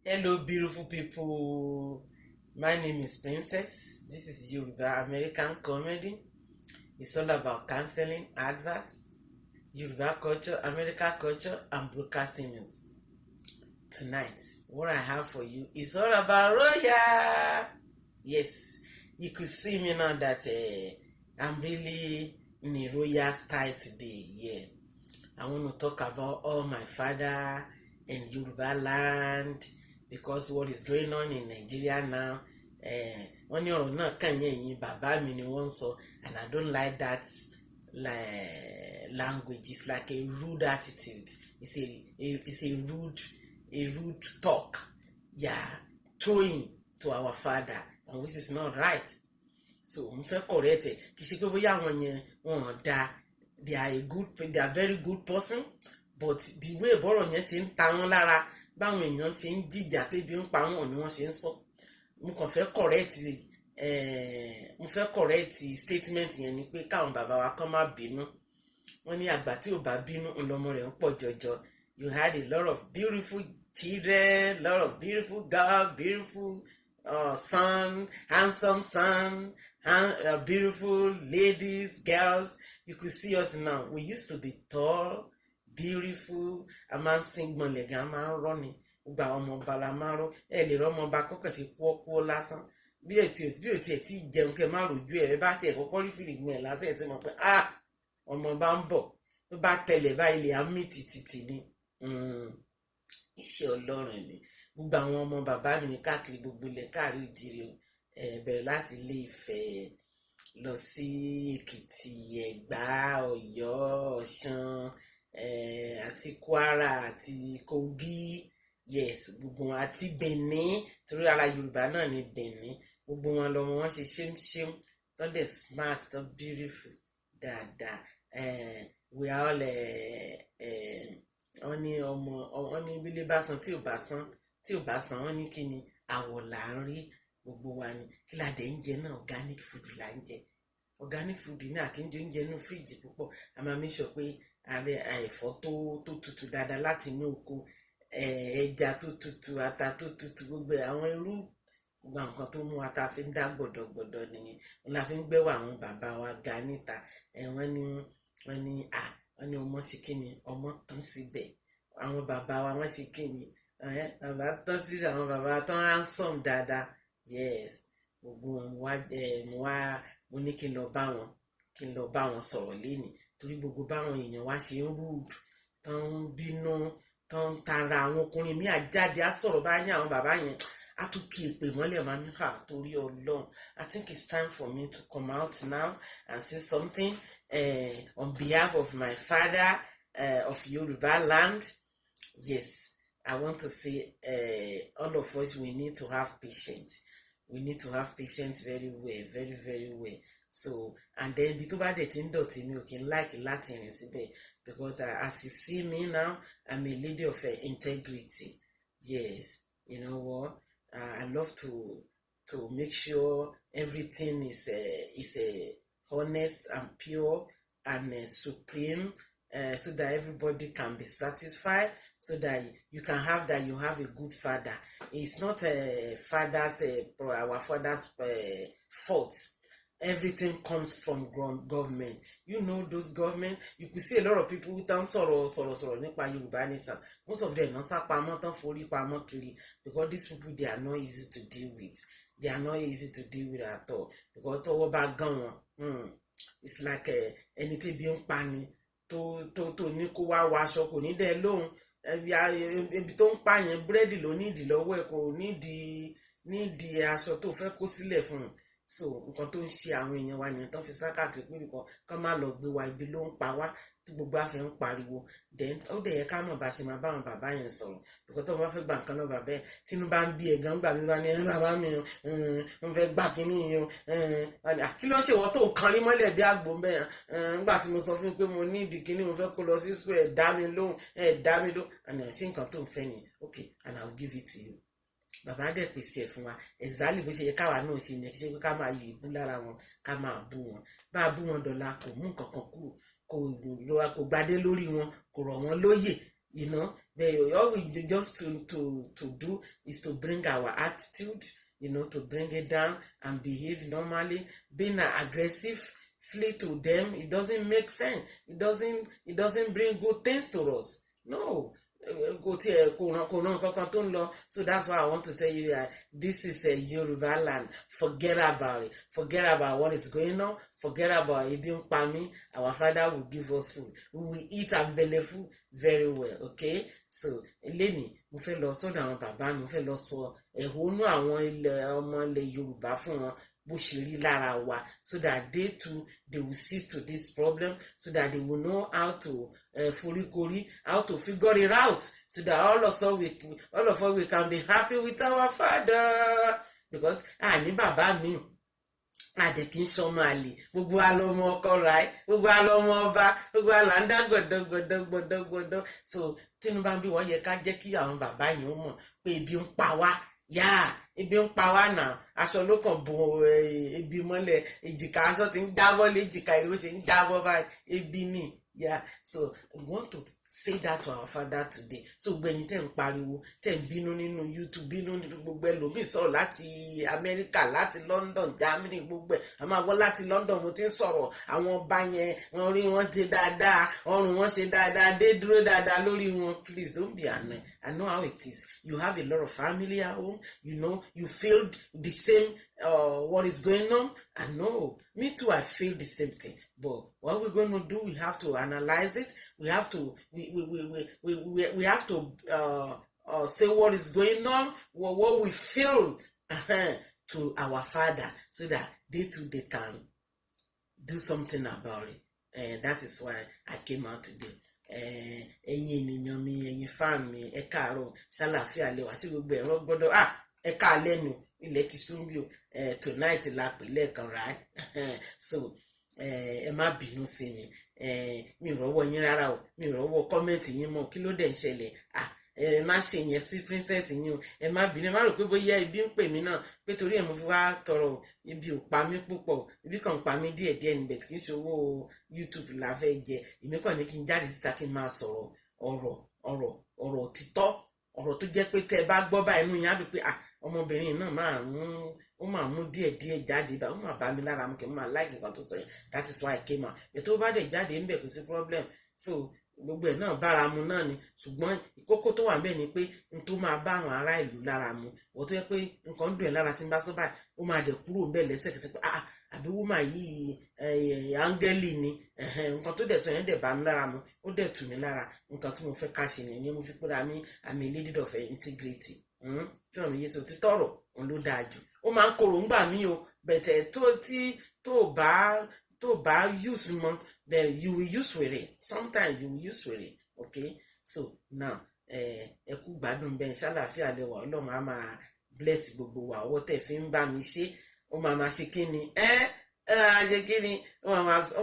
Hello, beautiful people. My name is Princess. This is Yoruba American Comedy. It's all about counseling, adverts, Yoruba culture, American culture, and broadcasting news. Tonight, what I have for you is all about royal. Yes, you could see me now that I'm really in a royal style today. Yeah, I want to talk about all my father and Yoruba land because what is going on in Nigeria now, wọ́n ní ọ̀rọ̀ náà kàn yín, ẹ̀yin bàbá mi ni wọ́n ń sọ, and I don't like that language. It's like a rude attitude. It's a rude talk, yeah, throwing to our father, and which is not right. So mo fẹ́ correct ẹ̀. Kì í ṣe pé bóyá àwọn yẹn wọn ò dáa. They are very good person, but the way bọ́rọ̀ yẹn ṣe ń ta wọ́n lára, báwọn èèyàn ṣe ń jìyà, tébi ń pa wọ́n ni wọ́n ṣe ń sọ. Mo kàn fẹ́ correct mo fẹ́ correct statement yẹn ni pé káwọn bàbá wa kàn má bínú. Wọ́n ní àgbà tí ò bá bínú, ńlọmọ rẹ̀ ń pọ̀ jọjọ. You had a lot of beautiful children, lot of beautiful girl, beautiful son, handsome son, beautiful ladies, girls. You could see us now. We used to be tall, beautiful. A máa ń sín gbọ̀nlẹ̀ gan, a máa ń rọ́ ni. Gbogbo àwọn ọmọ ọba la máa ń rọ́. Ẹ lè rọ́ ọmọ ọba kọ́kàn ṣe kúọ́kúọ́ lásán, bí ètò ẹ̀ tí jẹun, kẹ má rojú ẹ̀. Bá tiẹ̀ kọ́kọ́ rí fìrìgbọ̀n ẹ̀ lásán, ẹ̀ tí mo pẹ́, ah, ọmọ bá ń bọ̀. Tó bá tẹlẹ̀ báyìí, lè á mí tìtìtì ni. Iṣẹ́ Ọlọ́run ni. Gbogbo àwọn ọmọ bàbá mi ní káàkiri gbogbo ilẹ̀ káàrí òjìrì, ẹ̀ bẹ̀rẹ̀ láti Ilé Ifẹ̀ lọ sí Èkìtì, Ẹ̀gbá, Ọ̀yọ́, Ọ̀ṣun àti Kwara àti Kogi. Yes, gbogbo wọn, àti Benin, torí ara Yorùbá náà ni Benin. Gbogbo wọn lọmọ wọn ṣe ṣémṣém, tó dẹ̀ smart, tó beautiful dáadáa. We are all wọ́n ní ọmọ, wọ́n ní bílé bá san, tí ò bá san, wọ́n ní kí ni àwọ̀ là ń rí. Gbogbo wa ni kí la dẹ̀ ń jẹ náà? Organic food là ń jẹ. Organic food ní àkíńjẹ oúnjẹ inú fíríjì púpọ̀. A máa make sure pé ààrẹ ẹ̀fọ́ tó tutù dáadáa láti inú oko, ẹja tó tutù, ata tó tutù, gbogbo àwọn irú, gbogbo àwọn nǹkan tó mú wa tá a fi ń dá gbọ̀dọ̀gbọ̀dọ̀ nìyẹn. Wọn la fi ń gbẹ́wò àwọn bàbá wa ga níta. Wọ́n ní à, wọ́n ní ọmọ ṣe kíni, ọmọ tán síbẹ̀. Àwọn bàbá wa, wọ́n ṣe kíni, bàbá tán síbẹ̀. Àwọn bàbá tán handsome dáadáa. Yes, gbogbo wọn mo wá, mo ní kí n lọ bá wọn, kí n lọ bá wọn sọ̀rọ̀ lénìí, torí gbogbo báwọn èèyàn wá ṣe ń rude, tán ń bínú, tán ń tara. Àwọn ọkùnrin mi àjáde á sọ̀rọ̀ bá ní àwọn bàbá yẹn, á tún kí èpè mọ́lẹ̀ máa ní hà. Torí Ọlọ́run, I think it's time for me to come out now and say something on behalf of my father of Yoruba land. Yes, I want to say all of us, we need to have patience. We need to have patience very well, very very well. So, and then ibi tó bá dẹ̀ ti ń dọ̀tí, mi ò kí ń like láti rìn síbẹ̀, because as you see me now, I'm a lady of integrity. Yes, you know what, I love to make sure everything is honest and pure and supreme, so that everybody can be satisfied, so that you can have that you have a good father. It's not a father's our father's fault. Everything comes from government. You know those government, you could see a lot of people tán sọ̀rọ̀ sọ̀rọ̀ sọ̀rọ̀ nípa Yorùbá nation. Most of them náà sá pamọ́, tán forí pamọ́ kiri, because these people, they are not easy to deal with. They are not easy to deal with at all, because tọwọ́ bá gán wọn, it's like ẹni tí ebi ń pa ni, tó ní kó wá wọ aṣọ, kò ní dẹ́ lóhùn. Ebi tó ń pa yẹn, búrẹ́dì ló nídìí lọ́wọ́ ẹ̀, kò nídìí aṣọ tó fẹ́ kó sílẹ̀ fún un. So nǹkan tó ń ṣe àwọn èèyàn wa nìyẹn, tó fi sá káàkiri pé nìkan kán má lọ gbé wa. Ibi ló ń pa wá tí gbogbo àfẹ́ ń pariwo. Then ó dẹ̀ yẹ ká mọ̀ bá ṣe máa bá àwọn bàbá yẹn sọ̀rọ̀, because tó bá fẹ́ gba nǹkan náà, bàbá ẹ̀ tínú bá ń bí ẹ̀ gan gbà mí, bá ní, "Bàbá mi, ń fẹ́ gbà kínní yìí o." Kí ló ń ṣèwọ́ tó ń kan rí mọ́lẹ̀ bí àgbò ń bẹ̀ yẹn? Nígbà tí mo sọ fún yín pé mo ní ìdí kínní, mo fẹ́ kó lọ sí school, ẹ̀ dá mi lóhùn, ẹ̀ dá mi lóhùn. And ṣé nǹkan tó ń fẹ́ ni? Okay, and I will give it to you. Bàbá dẹ̀ pèsè ẹ̀ fún wa exactly bó ṣe yẹ káwa náà ṣe ni. Kí ṣe pé ká máa yọ ìbú lára wọn, ká máa bú wọn. Bá a bú wọn dọ̀la, kò mú nǹkan kan kúrò, kò gbadé lórí wọn, kò rọ̀ wọ́n lóyè. But all we just to do is to bring our attitude, to bring it down and behave normally. Being aggressive, flee to them, it doesn't make sense. It doesn't bring good things to us. No. Kò tiẹ̀ kò ràn kankan tó ń lọ. So that's why I want to tell you that this is a Yoruba land. Forget about it. Forget about what is going on. Forget about ebi ń pa mí. Our father will give us food. We will eat and belleful very well, okay? So lẹ́nìí, mo fẹ́ lọ sọ́dọ̀ àwọn bàbá mi, mo fẹ́ lọ sọ ẹ̀hónú àwọn ilẹ̀ ọmọ ilẹ̀ Yorùbá fún wọn, bó ṣe rí lára wa, so that they too, they will see to this problem, so that they will know how to foríkorí, how to figure it out, so that all of us, we can be happy with our father, because àní bàbá mi àdè kì í sọmọ àlè. Gbogbo wa lọmọ ọkọ ra ẹ, gbogbo wa lọmọ ọba, gbogbo wa là ń dá gbọdọgbọdọgbọdọgbọdọ. So tinubu bá ń bí wọn yẹ ká jẹ́ kí àwọn bàbá yẹn ó mọ̀ pé ebi ń pa wá yá, ebi ń pa wá náà. Aṣọ ló kàn bo ebi mọ́lẹ̀, èjìká aṣọ ti ń jábọ́ léjìká, ìlú ti ń jábọ́ báyìí, ebi ni. Yeah, so we want to say that to our father today. So gbẹ̀yìn tẹ̀ ń pariwo, tẹ̀ ń bínú nínú YouTube, bínú nínú gbogbo ẹlòmíì, sọ̀rọ̀ láti Amẹ́ríkà, láti London, Germany, gbogbo ẹ̀ a máa gbọ́. Láti London mo ti ń sọ̀rọ̀. Àwọn ọba yẹn, wọ́n rí wọn ṣe dáadáa, ọrùn wọn ṣe dáadáa, dé dúró dáadáa lórí wọn. Please don't be annoyed. I know how it is. You have a lot of family at home. You know, you feel the same, what is going on. I know, me too, I feel the same thing. But what we're going to do, we have to analyze it. We have to we we we we we, we have to say what is going on, what we feel to our father, so that they too, they can do something about it. And that is why I came out today. Ẹ̀yin ènìyàn mi, ẹ̀yin fan mi, ẹ káàárọ̀, ṣàlàáfíà lẹ wá sí gbogbo ẹ̀rọ gbọ́dọ̀. Ah, ẹ káalẹ́ lẹ́nu, ilẹ̀ ti sún bí o. Tonight la pè lẹ́ẹ̀kan, right? So ẹ má bínú sí mi, mi ò rọ́wọ́ yín rárá o, mi ò rọ́wọ́ comment yín mọ́. Kí ló dẹ̀ ń ṣẹlẹ̀? Ah, ẹ má ṣe yẹn sí princess yín o. Ẹ má bínú, ẹ má rò pé bóyá ibi ń pè mí náà, pé torí ẹ mo fi wá tọrọ. Ibi ò pa mí púpọ̀, ibi kàn ń pa mí díẹ̀díẹ̀ níbẹ̀ tí kì í ṣòwò YouTube la fẹ́ jẹ. Èmi kàn ní kí n jáde síta, kí n máa sọ̀rọ̀ ọ̀rọ̀ ọ̀rọ̀ ọ̀rọ̀ òtítọ́, ọ̀rọ̀ tó jẹ́ pé tẹ́ ẹ bá gbọ́ báyìí, inú yín á dùn pé, ah, ọmọbìnrin náà máa mú, ó máa mú díẹ̀ díẹ̀ jáde bá, ó máa bá mi lára mu, kí n máa like nǹkan tó sọ yẹn. That is why I came out. Ètò bá dẹ̀ jáde ńbẹ̀, kò sí problem. So gbogbo ẹ̀ náà bára mu náà ni, ṣùgbọ́n ìkókó tó wà ńbẹ̀ ni pé n tó máa bá àwọn ará ìlú lára mu, wọ́n tó yẹ pé nǹkan ń dùn ẹ́ lára tí ń bá sọ báyìí, ó máa dẹ̀ kúrò ńbẹ̀ lẹ́sẹ̀kẹsẹ̀ pé, ah, àbí woman yìí, áńgẹ́lì ni. Nǹkan tó dẹ̀ sọ yẹn dẹ̀ bá mi lára mu, ó dẹ̀ tù mí lára. Nǹkan tí mo fẹ́ ká ṣe nìyẹn. Mo fi pé mi àmì leader of integrity tí wọ́n mi yé sọ òtítọ́ ọ̀rọ̀, òun ló dáa jù. Ó máa ń korò ńgbà mí o, bẹ̀tẹ̀ tó tí tó bá use mọ́, then you will use with it. Sometimes you will use with it, okay? So now, ẹ kú gbádùn bẹ́ẹ̀, ṣàlàáfíà lẹ́wà. Ọlọ́run á máa bless gbogbo wa. Ọwọ́ tẹ̀ fi ń bá mi ṣe, ó máa máa ṣe kí ni, ẹ ẹ á ṣe kí ni, ó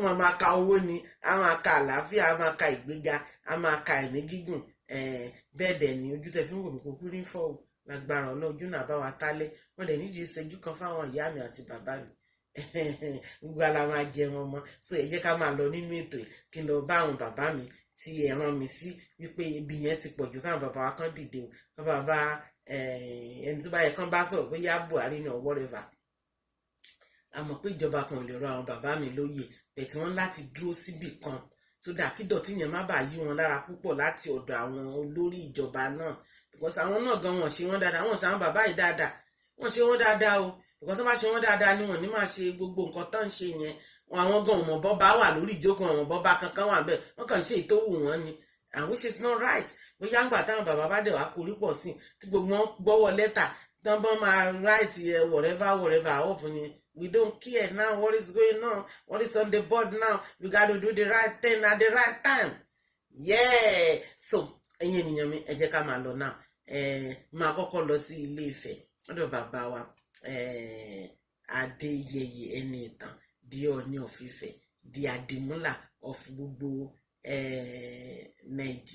máa máa ka owó ni, á máa ka àlàáfíà, á máa ka ìgbéga, á máa ka ẹ̀mí gígùn. Bẹ́ẹ̀ dẹ̀ ni ojú tẹ̀ fi ń wò mí kó kú ní fọ́ o. Lágbára Ọlọ́run, ojú náà bá wa tálẹ̀. Wọ́n dẹ̀ nídìí ìṣẹ́jú kan fáwọn ìyá mi àti bàbá mi, gbogbo ala máa jẹun ọmọ. So ẹ jẹ́ ká máa lọ nínú ètò yìí, kí n lọ bá àwọn bàbá mi tí ẹ rán mi sí wípé ibi yẹn ti pọ̀jù, káwọn bàbá wa kan dìde o, kán bàbá ẹni tó bá yẹ kán bá sọ̀rọ̀, bóyá Buhari ní or whatever. A mọ̀ pé ìjọba kan ò lè rọ àwọn bàbá mi lóyè bẹ̀ tí wọ́n láti dúró síbì kan, so that kí dọ̀tí yẹn má bàa yí wọn lára púpọ̀ láti ọ̀dọ̀ àwọn olórí ìjọba náà, because àwọn náà gan, wọn ṣe wọn dáadáa, wọn ṣe àwọn bàbá yìí dáadáa, wọn ṣe wọn dáadáa o, because tó bá ṣe wọn dáadáa ni wọn ní máa ṣe gbogbo nǹkan tó ń ṣe yẹn. Àwọn gan ọmọ bọ́ba wà lórí ìjókòó, àwọn bọ́ba kankan wà bẹ́ẹ̀, wọ́n kàn ń ṣe ìtòwù wọn ni, and which is not right. Bóyá ńgbà táwọn bàbá bá dẹ̀ wá korí pọ̀ sí, tí gbogbo wọn gbọ́wọ́ lẹ́tà tán, bọ́n máa write whatever whatever up ni. We don't care now what is going on, what is on the board now. We got to do the right thing at the right time. Yeah, so ẹ̀yin ènìyàn mi, ẹ jẹ́ ká máa lọ náà. Máa kọ́kọ́ lọ sí Ilé Ifẹ̀ lọ́dọ̀ bàbá wa Adéyẹyè Ẹniìtàn, the Ọọ̀ni of Ifẹ̀, the Àdìmúlà of gbogbo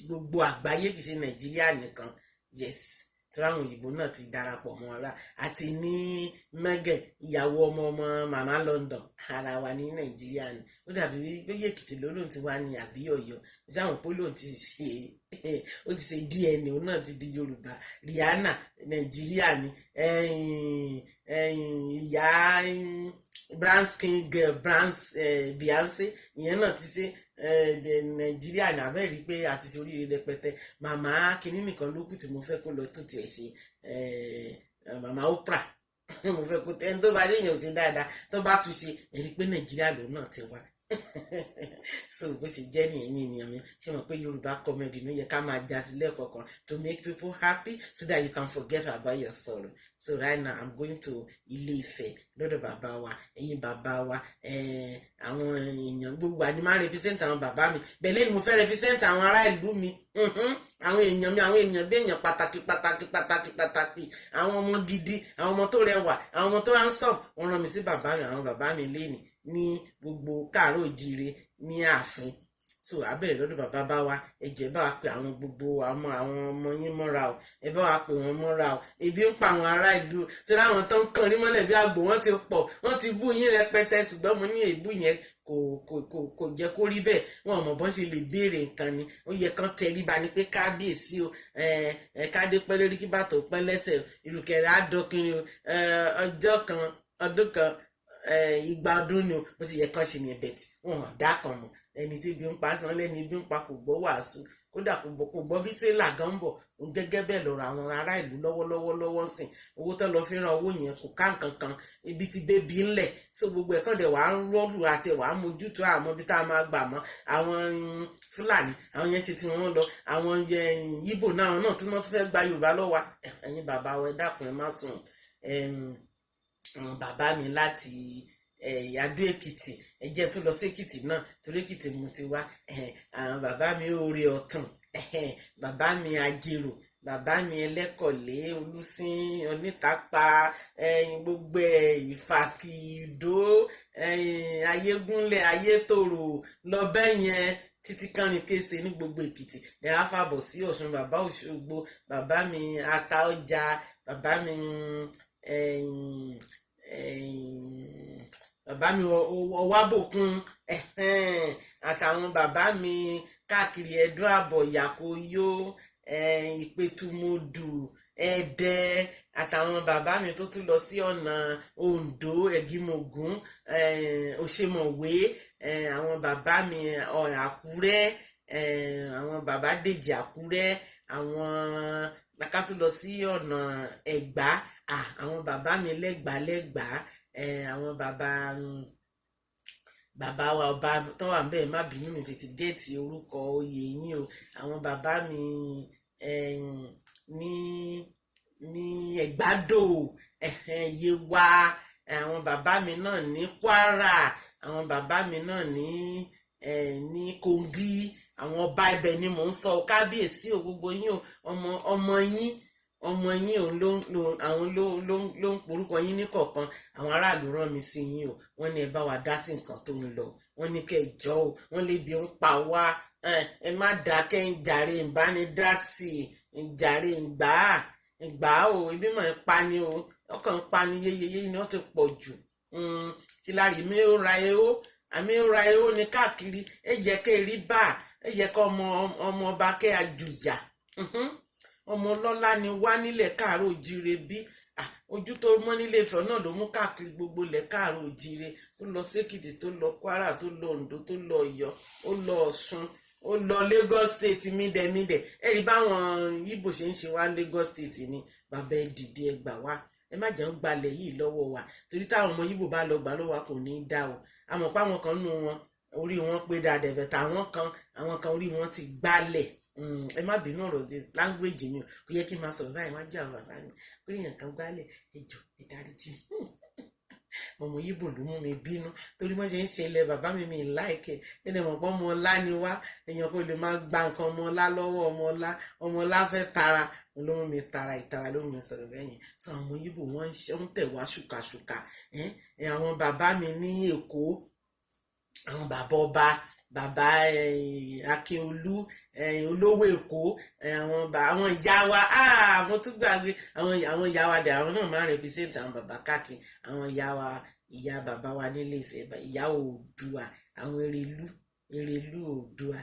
gbogbo àgbáyé, kìí ṣe Nàìjíríà nìkan. Yes, tí Torí àwọn òyìnbó náà ti darapọ̀ mọ́ ara àti ní Mẹ́gẹ̀, ìyàwó ọmọ ọmọ màmá London, ara wa ní Nàìjíríà ni. Ó dàbí bóyá Èkìtì ló lóun ti wá ní àbí Ọ̀yọ́. Sáwọn pé lóun ti ṣe, ó ti ṣe DNA, òun náà ti di Yorùbá. Rihanna, Nàìjíríà ni. Ìyá brown skin girl, brown Beyonce, ìyẹn náà ti ṣe Nàìjíríà ní. Abẹ́ rí i pé a ti ṣe oríire rẹpẹtẹ. Màmá kínní nìkan ló kù tí mo fẹ́ kó lọ tó tiẹ̀ ṣe, màmá Oprah. Mo fẹ́ kó ẹni tó bá léèyàn ò ṣe dáadáa, tó bá tún ṣe, ẹ rí i pé Nàìjíríà lòun náà ti wá. So bó ṣe jẹ́ ní, ẹ̀yin ènìyàn mi, ṣé mọ̀ pé Yorùbá comedy ló yẹ ká máa já sí lẹ́ẹ̀kọ̀ọ̀kan to make people happy so that you can forget about your sorrow. So right now, I'm going to Ilé Ifẹ̀ lọ́dọ̀ bàbá wa. Ẹ̀yin bàbá wa, àwọn èèyàn gbogbo àni máa represent àwọn bàbá mi bẹ́ẹ̀ lẹ́nu. Mo fẹ́ represent àwọn ará ìlú mi, àwọn èèyàn mi, àwọn èèyàn bí èèyàn pàtàkì pàtàkì pàtàkì pàtàkì, àwọn ọmọ gidi, àwọn ọmọ tó rẹwà, àwọn ọmọ tó handsome. Wọ́n rán mi sí bàbá mi, àwọn bàbá mi lénìí ní gbogbo káàárọ̀ òjíire ní ààfin. So a bẹ̀rẹ̀ lọ́dọ̀ bàbá bá wa. Ẹ jọ̀ọ́, ẹ bá wa pe àwọn gbogbo àwọn ọmọ yín mọ́ra o. Ẹ bá wa pè wọ́n mọ́ra o. Ebi ń pa àwọn ará ìlú tí láwọn tó ń kàn rí mọ́lẹ̀ bí àgbò. Wọ́n ti pọ̀, wọ́n ti bú yín rẹpẹtẹ, ṣùgbọ́n mo ní èébú yẹn kò jẹ́ kó rí bẹ́ẹ̀. Wọn ò mọ̀ bọ́n ṣe lè béèrè nǹkan ni. Ó yẹ kán tẹríba ni pé kábíyèsí o, ẹ kádé pẹ́ lórí, kí bàtà ó pẹ́ lẹ́sẹ̀, ìrùkẹ̀rẹ̀ á dọkìnrin o, ọjọ́ kan, ọdún kan, igba ọdún ni o. Bó ṣe yẹ kán ṣe ní ẹ̀bẹ̀ tí wọn ò dá kan mọ̀. Ẹni tí ibi ń pa san lẹ́ni ibi ń pa kò gbọ́ wàásù, kódà kò gbọ́ bí tírélà gan ń bọ̀. Òun gẹ́gẹ́ bẹ́ẹ̀ lọ́rọ̀ àwọn ará ìlú lọ́wọ́lọ́wọ́ lọ́wọ́ ń sìn. Owó tó lọ fi ran owó yẹn kò ká nǹkan kan, ibi tí bébí ńlẹ̀. So gbogbo ẹ̀kọ́ dẹ̀ wàá rọ́ọ̀lù àti wàá mójútó àmọ́ bí tá a máa gbà mọ́ àwọn Fúlàní. Àwọn yẹn ṣe tí wọ́n lọ, àwọn Yíbò náà, àwọn náà tí wọ́n tún fẹ́ gba Yorùbá lọ́wọ́. Ẹ̀yin bàbá wa, ẹ dákun, ẹ má sùn. Àwọn bàbá mi láti Adó Èkìtì, ẹ jẹ́ tó lọ sí Èkìtì náà torí Èkìtì mo ti wá. Àwọn bàbá mi Oore Ọ̀tàn, bàbá mi Ajérò, bàbá mi Ẹlẹ́kọ̀lé, Olùsìn, Onítàpá, gbogbo ẹ̀, Ìfàkìdó, Ayégúnlẹ̀, Ayétòrò lọ bẹ́ẹ̀ yẹn títí kánrin kése ní gbogbo Èkìtì ní àfàbọ̀ sí Ọ̀ṣun. Bàbá Òṣogbo, bàbá mi Ataọjà, bàbá mi, bàbá mi Ọwábòkun, àtàwọn bàbá mi káàkiri Ẹdún, Àbọ̀, Yàkóyó, Ìpẹ̀tùmọdù, Ẹdẹ, àtàwọn bàbá mi tó tún lọ sí ọ̀nà Oǹdó, Ẹ̀gìmọ̀gún, Òṣèmọ̀wé, àwọn bàbá mi Àkúrẹ́, àwọn bàbá Dèjì Àkúrẹ́, àwọn ká tún lọ sí ọ̀nà Ẹ̀gbá, àwọn bàbá mi Lẹ́gbàá Lẹ́gbàá, àwọn bàbá bàbá wa ọba tó wà ń bẹ́ẹ̀. Má bínú, mi tètè géètì orúkọ oyè yín o. Àwọn bàbá mi ní Ẹ̀gbádò, Yewa, àwọn bàbá mi náà ní Kwara, àwọn bàbá mi náà ní Kogi, àwọn ọba ibẹ̀ ni mò ń sọ. Kábíyèsí o, gbogbo yín o. Ọmọ ọmọ yín, ọmọ yín òun ló ló àwọn ló ń porúkọ yín ní kọ̀ọ̀kan. Àwọn aráàlú rán mi sí yín o. Wọ́n ní ẹ bá wa dá sí nǹkan tó ń lọ. Wọ́n ní kẹ́ ẹ jọ o, wọ́n lè bí ń pa wá. Ẹ má dákẹ́ ń jàre, ìbánidá sí i ń jàre, ń gbà á, ń gbà á o. Ibi mọ̀ ń pa ni o, ọkàn ń pa ni yéyeyé ni wọ́n ti pọ̀ jù tí lárí mi ó ra ehó, àmì ó ra ehó ní káàkiri. Ẹ jẹ́ kẹ́ ẹ rí bá ẹ yẹ kọ́ ọmọ ọmọ ọba kẹ́ àjùyà ọmọ ọlọ́lá ni wá nílẹ̀ káàárọ̀ òjíire bí. Ojú tó mọ́ nílé Ifẹ̀ náà ló mú káàkiri gbogbo ilẹ̀ káàárọ̀ òjíire, tó lọ sékìtì, tó lọ Kwara, tó lọ Oǹdó, tó lọ Ọ̀yọ́, ó lọ Ọ̀ṣun, ó lọ Lagos State mídẹ̀mídẹ̀. Ẹ rí báwọn Ìgbò ṣe ń ṣe wá Lagos State ni. Bàbá, ẹ dìde, ẹ gbà wá. Ẹ má jẹ́ ń gbalẹ̀ yìí lọ́wọ́ wa, torí táwọn ọmọ Ìgbò bá lọ gbà lọ́wọ́ wa, kò ní í dá o. Àmọ́ pé àwọn kan nù wọn, orí wọn pé dáadáa, ẹ̀fẹ̀ táwọn kan, àwọn kan orí wọn ti gbálẹ̀. Ẹ má bínú, ọ̀rọ̀ language mi o, kò yẹ kí n máa sọ̀rọ̀ báyìí wájú àwọn bàbá mi. Orí yẹn kan gbálẹ̀. Ẹ jọ̀ọ́, ẹ dáríjì. Ọmọ Yíbò ló mú mi bínú torí wọ́n ṣe ń ṣe ilẹ̀ bàbá mi, mi láìkẹ́ ẹni mọ̀ pé ọmọ ọlá ni wá. Èèyàn kò lè máa gba nǹkan ọmọ ọlá lọ́wọ́ ọmọ ọlá. Ọmọ ọlá fẹ́ tara ló mú mi tara, ìtara ló mú mi sọ̀rọ̀ bẹ́yẹn. So àwọn ọmọ Yíbò, wọ́n ń tẹ̀ wá ṣùkàṣùkà. Àwọn bàbá mi ní Èkó, àwọn bàbá ọba. Bàbá Akínolú, olówó Èkó, àwọn ìyá wa, àwọn tó gbàgbé àwọn ìyá wa dẹ̀, àwọn náà máa ń represent àwọn bàbá káàkiri. Àwọn ìyá wa, ìyá bàbá wa nílé Ifẹ̀, ìyá Oòduà, àwọn Erelú, Erelú Oòduà.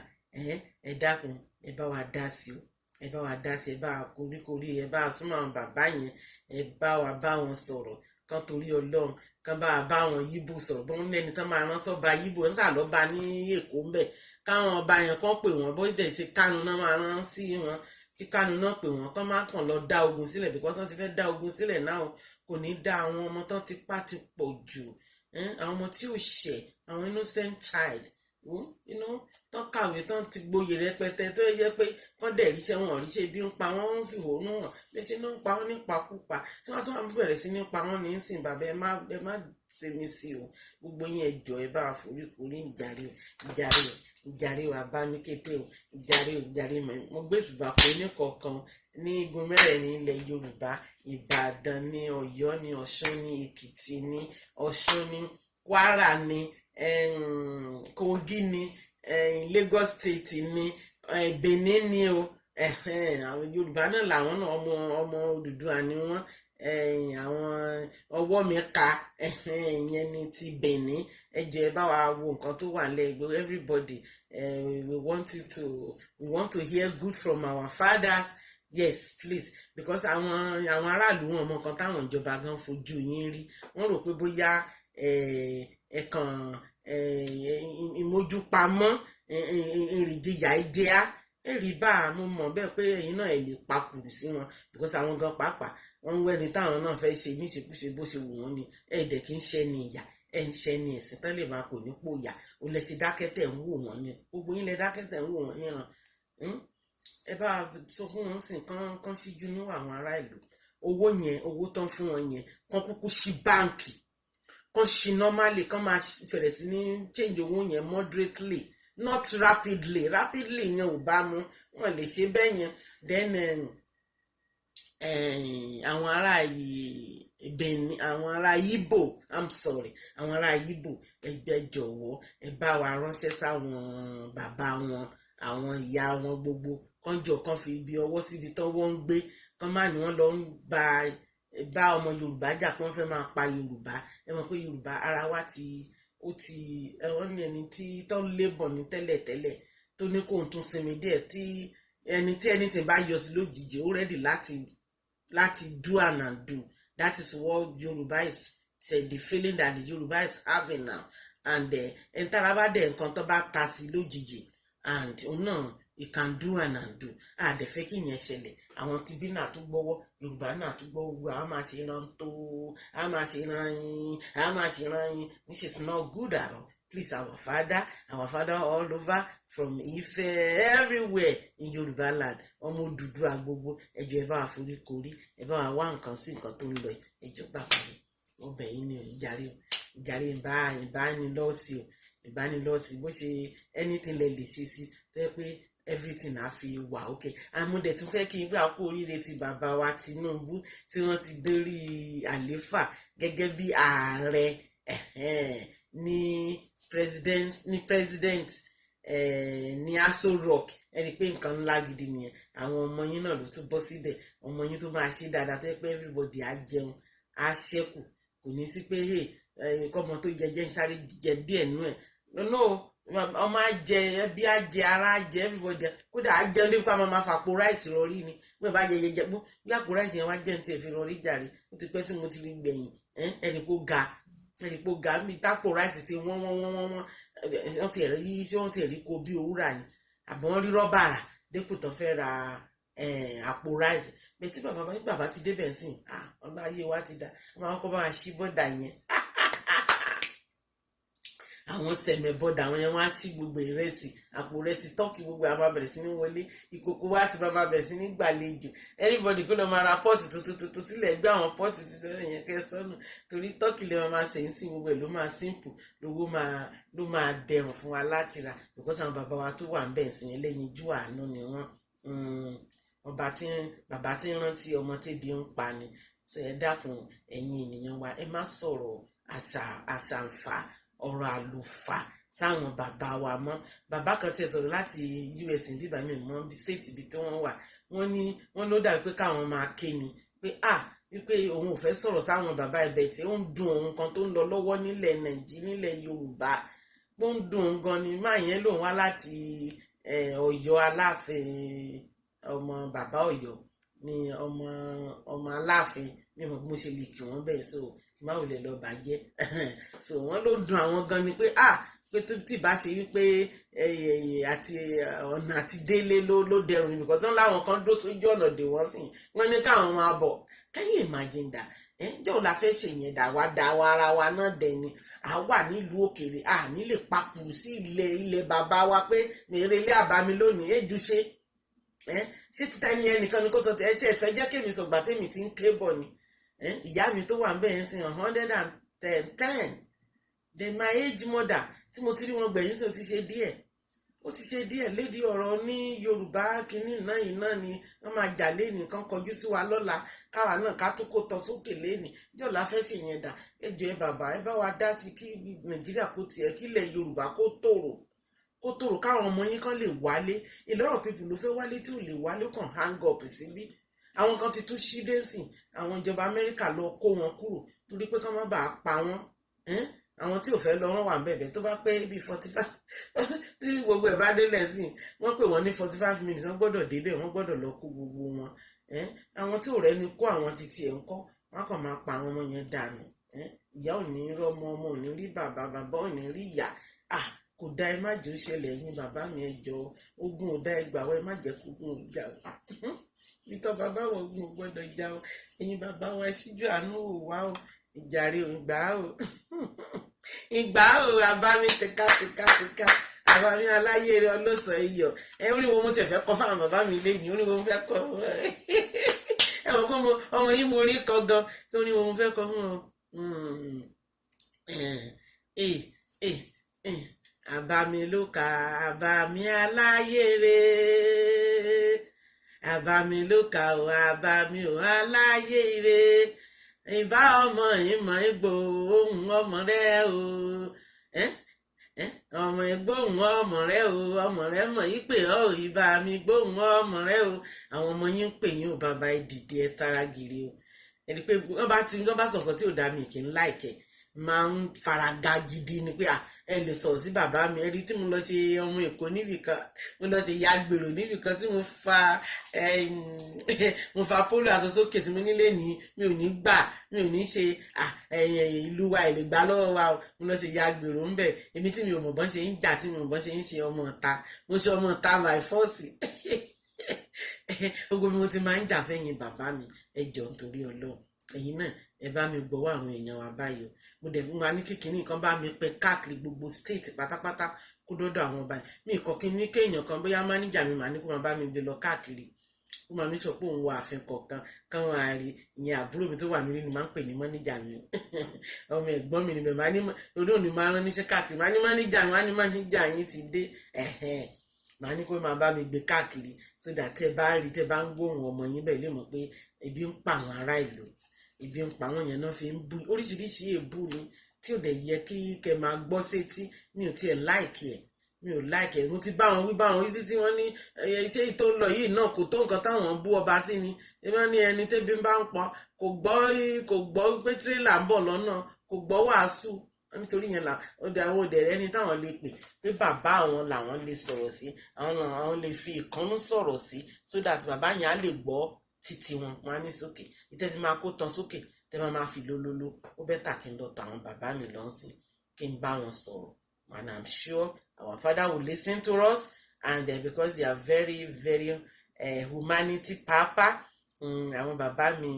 Ẹ dákun, ẹ bá wa dá sí o, ẹ bá wa dá sí, ẹ bá wa koríkorí, ẹ bá wa súnmọ́ àwọn bàbá yẹn, ẹ bá wa bá wọn sọ̀rọ̀ kán torí Ọlọ́run, kán bá wa bá wọn Yíbò sọ̀rọ̀. Bọ́n lẹ́ni tán máa rán sọ́ba Yíbò ń sà lọ́ba ní Èkó ń bẹ̀, káwọn ọba yẹn kán pè wọ́n. Bó dẹ̀ ṣe Kánú náà máa rán sí wọn, kí Kánú náà pè wọ́n, kán má kàn lọ dá ogun sílẹ̀, because wọ́n ti fẹ́ dá ogun sílẹ̀ náà. Kò ní dá. Àwọn ọmọ tán ti pa ti pọ̀ jù, àwọn ọmọ tí ò ṣẹ̀, àwọn innocent child tán kàwé, tán ti gboyè rẹpẹtẹ, tó yẹ pé kán dẹ̀ ríṣẹ́, wọn ríṣẹ́, ibi ń pa wọ́n, ń fìhónú hàn léṣe náà, ń pa wọ́n nípakúpa, tí wọ́n tún wá bẹ̀rẹ̀ sí ní pa wọ́n ní sìn. Bàbá, ẹ má ṣe mí sí o. Gbogbo yín, ẹ jọ̀ọ́, ẹ bá wa foríkorí. Ìjàre o, ìjàre o, ìjàre o, àbámi kété o, ìjàre o, ìjàre. Mo gbé ìṣùbà pé ní kọ̀ọ̀kan ní igun mẹ́rẹ̀ẹ̀rin ilẹ̀ Yorùbá: Ìbàdàn ní, Ọ̀yọ́ ní, Ọ̀ṣun ní, Èkìtì ní, Ọ̀ṣun ní, Kwara ní, Kogi ní, Lagos State ní, Benin ní o. Àwọn Yorùbá náà làwọn náà, ọmọ ọmọ Odùduwà ni wọ́n. Àwọn ọwọ́ mi ka ìyẹn ní ti Benin. Ẹ jọ̀ọ́, ẹ bá wa wo nǹkan tó wà nílẹ̀. Everybody, we want to hear good from our fathers. Yes, please, because àwọn aráàlú, wọn mọ nǹkan táwọn ìjọba gan fojú yín rí. Wọ́n rò pé bóyá ẹ̀kan ìmójúpamọ́ ìrìnjìyà ìjẹ́á èrì bá a. Mo mọ̀ bẹ́ẹ̀ pé ẹ̀yin náà ẹ̀ lè pakùrù sí wọn, because àwọn gan pàápàá, wọ́n ń wẹ́ni táwọn náà fẹ́ ṣe níṣekúṣe bó ṣe wù wọ́n ni. Ẹ̀ dẹ̀ kí ń ṣẹ́ ni ìyà, ẹ̀ ń ṣẹ́ ni ẹ̀sìn tán lè máa pò nípò ìyà. Ó lẹ ṣe dákẹ́ tẹ̀ ń wò wọ́n ni. Gbogbo yín lẹ dákẹ́ tẹ̀ ń wò wọ́n níran. Ẹ bá sọ fún wọn sìn kán kán síjú ní àwọn ará ìlú. Owó yẹn, owó tán fún wọn yẹn, kán kúkú sí báǹkì, kán ṣí normally, kán máa fẹ̀rẹ̀ sí ní change owó yẹn moderately, not rapidly. Rapidly yẹn ò bá mu, wọn lè ṣe bẹ́ẹ̀ yẹn. Then àwọn ará Benin, àwọn ará Ìgbò, I'm sorry, àwọn ará Ìgbò, ẹgbẹ́, jọ̀wọ́, ẹ bá wa ránṣẹ́ sáwọn bàbá wọn, àwọn ìyá wọn gbogbo, kán jọ kán fi ibi ọwọ́ síbi tọ́wọ́ ń gbé, kán má ní wọ́n lọ ń bá ọmọ Yorùbá jà, kí wọ́n fẹ́ máa pa Yorùbá. Ẹ mọ̀ pé Yorùbá ara wa ti ó ti wọ́n ní ẹni tí tó ń lébọ̀ ní tẹ́lẹ̀tẹ́lẹ̀, tó ní kóun tún sinmi díẹ̀, tí ẹni tí ẹni tí bá yọ sí lójijì, ó ready láti do and undo. That is what Yorùbá is say, the feeling that the Yorùbá is having now. And ẹni tára bá dẹ̀, nǹkan tó bá ta sí lójijì, and òun náà, he can do and undo. Àdẹ̀fẹ́ kí yẹn ṣẹlẹ̀. Àwọn tí bí náà tún gbọ́wọ́, Yorùbá náà tún gbọ́wọ́, gbogbo àwọn máa ṣe ran tó a máa ṣe ran yín, a máa ṣe ran yín, which is not good at all. Please, our father, our father all over, from Ife, everywhere in Yorùbá land, ọmọ Odùduwà gbogbo, ẹ jọ̀ọ́, ẹ bá wa forí korí, ẹ bá wa wá nǹkan sí nǹkan tó ń lọ. Ẹ jọ̀ọ́, bàbá mi, wọ́n bẹ̀ yín ní ìjàre o, ìjàre. Ìbánilọ́ọ̀sì o, ìbánilọ́ọ̀sì. Bó ṣe anything lẹ lè ṣe sí tó yẹ pé everything á fi wà okay. Àmúdẹ̀ tún fẹ́ kí n gbà kú oríire ti bàbá wa Tinubu, tí wọ́n ti dórí àléfà gẹ́gẹ́ bí ààrẹ ní president ní Aso Rock. Ẹ rí i pé nǹkan ńlá gidi nìyẹn. Àwọn ọmọ yín náà ló tún bọ́ síbẹ̀, ọmọ yín tó máa ṣe dáadáa, tó yẹ pé everybody á jẹun, á ṣẹ́kù. Kò ní sí pé kọ́mọ tó jẹ ń sáré jẹ díẹ̀ nú ẹ̀. No, ọmọ á jẹ, ẹbí á jẹ, ara á jẹ, everybody. Kódà á jẹun nípa máa fàpò rice rọrí ni. Bí wọ́n bá jẹ jẹjẹ bí àpò rice yẹn wá jẹun tí ẹ fi rọrí jàre. Ó ti pẹ́ tí mo ti rí gbẹ̀yìn. Ẹnì kó ga, ẹnì kó ga mi tápò rice ti wọ́n wọ́n wọ́n wọ́n wọ́n. Wọ́n ti rí, ṣé wọ́n ti rí kó bí òwúrà ni, àbọ̀ wọ́n rí rọ́bà rà dépò tán fẹ́ ra àpò rice bẹ́ẹ̀. Tí bàbá ti débẹ̀ sí, ọ̀nà ayé wa ti dá. Wọ́n máa kọ́ bá wa ṣí bọ́dà yẹn, àwọn sẹ̀mẹ̀ bọ́dà, àwọn yẹn, wọ́n á ṣí gbogbo ìrẹsì, àpò ìrẹsì, turkey, gbogbo àwọn máa bẹ̀rẹ̀ sí ní wọlé. Ìkòkò wa ti máa bẹ̀rẹ̀ sí ní gbàlejò. Everybody kó lọ máa ra pot tuntun tuntun sílẹ̀, gbé àwọn pot tuntun yẹn kẹ́ sọ́nù, torí turkey lè máa sèyí sí. Gbogbo ẹ̀ ló máa simple, lówó máa ló máa dẹrùn fún wa láti rà, because àwọn bàbá wa tó wà ń bẹ̀ sí ẹlẹ́yinjú àánú ni wọ́n. Ọba tí bàbá tí ń rántí ọmọ tẹ́bi ń pa ni. So ẹ dákun, ẹ̀yin ènìyàn wa, ẹ má sọ̀rọ̀ àṣà àṣàǹfà, ọ̀rọ̀ àlùfà Sáwọn bàbá wa mọ́. Bàbá kan tiẹ̀ sọ̀rọ̀ láti US bíbá mi mọ́ bí state ibi tí wọ́n wà. Wọ́n ní wọ́n ló dàbí pé káwọn máa ké ni pé ah, wípé òun ò fẹ́ sọ̀rọ̀ sáwọn bàbá ẹ̀bẹ̀ tí ó ń dùn òun kan tó ń lọ lọ́wọ́ nílẹ̀ Nàìjíríà, nílẹ̀ Yorùbá, ó ń dùn òun gan ni. Máa yẹn lòun wá láti Ọ̀yọ́ Aláàfin, ọmọ bàbá Ọ̀yọ́ ni, ọmọ ọmọ Aláàfin. Mi mọ̀ bí mo ṣe lè kí wọ́n bẹ́ẹ̀, so kí má wulẹ̀ lọ bàjẹ́. So wọ́n ló dùn àwọn gan ni pé ah, pé tó tí bá ṣe wípé àti ọ̀nà àti délé ló dẹrùn ni, because wọ́n láwọn kan dó sójú ọ̀nà dè wọ́n sì wọ́n ní káwọn máa bọ̀. Can you imagine that? Ẹ jẹ́ òun la fẹ́ ṣe yẹn dà wá dà wá ara wa náà dẹ̀ ni à wà nílùú òkèèrè, à nílè papù sí ilẹ̀ bàbá wa pé mèrè ilé àbámi lónìí éjú ṣe ẹ ṣé títa ẹni ẹnìkan ni kò sọ ẹ tí ẹ fẹ́ jẹ́ kémi sọ̀gbà tèmi ti ń ké bọ̀ ni. Ìyá mi tó wà ń bẹ̀ yẹn sí 110. Then my age mother tí mo ti rí wọn gbẹ̀yìn sí, ó ti ṣe díẹ̀, ó ti ṣe díẹ̀ lédi. Ọ̀rọ̀ ní Yorùbá kínní náà yìí náà ni wọ́n máa jà léni kan kọjú sí wa lọ́la, káwa náà ká tó kó tọ́ sókè léni jọ̀la fẹ́ ṣe yẹn dà. Ẹ jọ̀ọ́, ẹ bàbá, ẹ bá wa dá sí kí Nàìjíríà kó tiẹ̀, kí ilẹ̀ Yorùbá kó tòrò, kó tòrò, káwọn ọmọ yín kan lè wálé. A lot of people ló fẹ́ wálé tí ò lè wálé, kàn hang up síbí. Àwọn kan ti tún ṣí dẹ́sìn, àwọn ìjọba Amẹ́ríkà lọ kó wọn kúrò torí pé kán má bàa pa wọ́n. Àwọn tí ò fẹ́ lọ, wọ́n wà bẹ̀bẹ̀. Tó bá pé bíi 45 tí gbogbo ẹ̀ bá délẹ̀ sí, wọ́n pè wọ́n ní 45 minutes, wọ́n gbọ́dọ̀ débẹ̀, wọ́n gbọ́dọ̀ lọ kó gbogbo wọn. Àwọn tí ò rẹ́ni kó àwọn títí ẹ̀ ń kọ́, wọ́n kàn máa pa àwọn ọmọ yẹn dànù. Ìyá ò ní rọ́mọ, ọmọ ò ní rí bàbá, bàbá ò ní rí ìyá. Ah, kò dá, ẹ má jẹ́ ó ṣẹlẹ̀. Ẹ̀yin bàbá mi, ẹ jọ̀ọ́, ogun ò dá, ẹ gbà wá, ẹ má jẹ́ kó ogun ò jà o. Nítọ́ bàbá wọ, ogun ò gbọ́dọ̀ jà o. Ẹ̀yin bàbá wa, ṣíjú àánú wò wá o. Ìjàre ò gbà o, ìgbà o. Àbámi tìka tìka tìka, àbámi aláyèrè ọlọ́sàn iyọ̀. Ẹ orí wo mo tiẹ̀ fẹ́ kọ́ fáwọn bàbá mi lẹ́yìn? Orí wo mo fẹ́ kọ́? Ẹ mọ̀ pé ọmọ yìí mo rí kọ́ gan tó ní wo mo fẹ́ kọ́ fún ọ. Àbámi ló ka, àbámi aláyèrè, àbámi ló ka o, àbámi ò aláyèrè, ìbá ọmọ ìmọ̀ ìgbò ohun ọmọ rẹ o, ọmọ ìgbóhùn ọmọ rẹ o, ọmọ rẹ mọ̀ yí pé ọ ìbá mi gbóhùn ọmọ rẹ o. Àwọn ọmọ yín ń pè yín o. Bàbá, ẹ dìde, ẹ sára gírí o. Ẹni pé wọ́n bá ti wọ́n bá sọ̀kan tí ò dá mi kì í láìkẹ́ máa ń faraga gidi ni pé ẹ lè sọ̀rọ̀ sí bàbá mi. Ẹni tí mo lọ ṣe ọmọ Èkó níbì kan, mo lọ ṣe ya gbèrò níbì kan tí mo fa polo aṣọ sókè tí mo nílé ní mi ò ní gbà, mi ò ní ṣe ìlú wa ìlè gbà lọ́wọ́ wa o. Mo lọ ṣe ya gbèrò ńbẹ̀, èmi tí mi ò mọ̀ bọ́n ṣe ń jà, tí mi ò mọ̀ bọ́n ṣe ń ṣe ọmọ ọ̀ta, mo ṣe ọmọ ọ̀ta by force. Gbogbo bí mo ti máa ń jà fẹ́yìn bàbá mi, ẹ jọ̀ọ́, nítorí Ọlọ́run, ẹ̀yin náà ẹ bá mi gbọ́wọ́ àwọn èèyàn wa báyìí o. Mo dẹ̀ fún wa ní kékeré nǹkan bá mi pẹ́ káàkiri gbogbo state pátápátá kó dọ́dọ̀ àwọn ọba mi kàn kí ní kéèyàn kan, bóyá máníjà mi màá ní kó máa bá mi gbé lọ káàkiri, ó máa mi sọ pé òun wọ ààfin kọ̀ọ̀kan káwọn àárí. Ìyẹn àbúrò mi tó wà nílé ni máa ń pè ní mọ́níjà mi, ọmọ ẹ̀gbọ́n mi níbẹ̀ máa ní orí òní máa rán níṣẹ́ káàkiri, máa ní mọ́níjà, máa ní mọ́níjà yín ti dé. Ẹ̀hẹ́n, màá ní kó máa bá mi gbé káàkiri so that tẹ́ bá rí, tẹ́ bá ń gbóhùn ọmọ yín bẹ́ẹ̀ lè mọ̀ pé ebi ń pa àwọn ará ìlú, ebi ń pa àwọn yẹn náà fi ń bú oríṣiríṣi èébú ni tí ò dẹ̀ yẹ kí kẹ́ máa gbọ́ sétí. Mi ò tiẹ̀ like ẹ̀, mi ò like ẹ̀. Mo ti bá wọn wí, bá wọn wí sí tí wọ́n ní ṣé tó ń lọ yìí náà kò tó nǹkan táwọn bú ọba sí ni. Wọ́n ní ẹni tẹ́bi bá ń pọ̀ kò gbọ́, kò gbọ́ pé tírélà ń bọ̀ lọ́nà, kò gbọ́ wàásù. Nítorí yẹn là ọdẹ àwọn òdẹ rẹ ní táwọn lè pè pé bàbá àwọn làwọn lè sọ̀rọ̀ sí, àwọn lè fi ìkànnú sọ̀rọ̀ sí so that bàbá yẹn á lè gbọ́ títí wọn. Wọn á ní sókè ìtẹ́ fi máa kó tán sókè tẹ́ máa fi lólóló. Ó better kí n lọ tọ àwọn bàbá mi lọ́sìn, kí n bá wọn sọ̀rọ̀, and I'm sure our father will listen to us and because they are very very humanity papa. Àwọn bàbá mi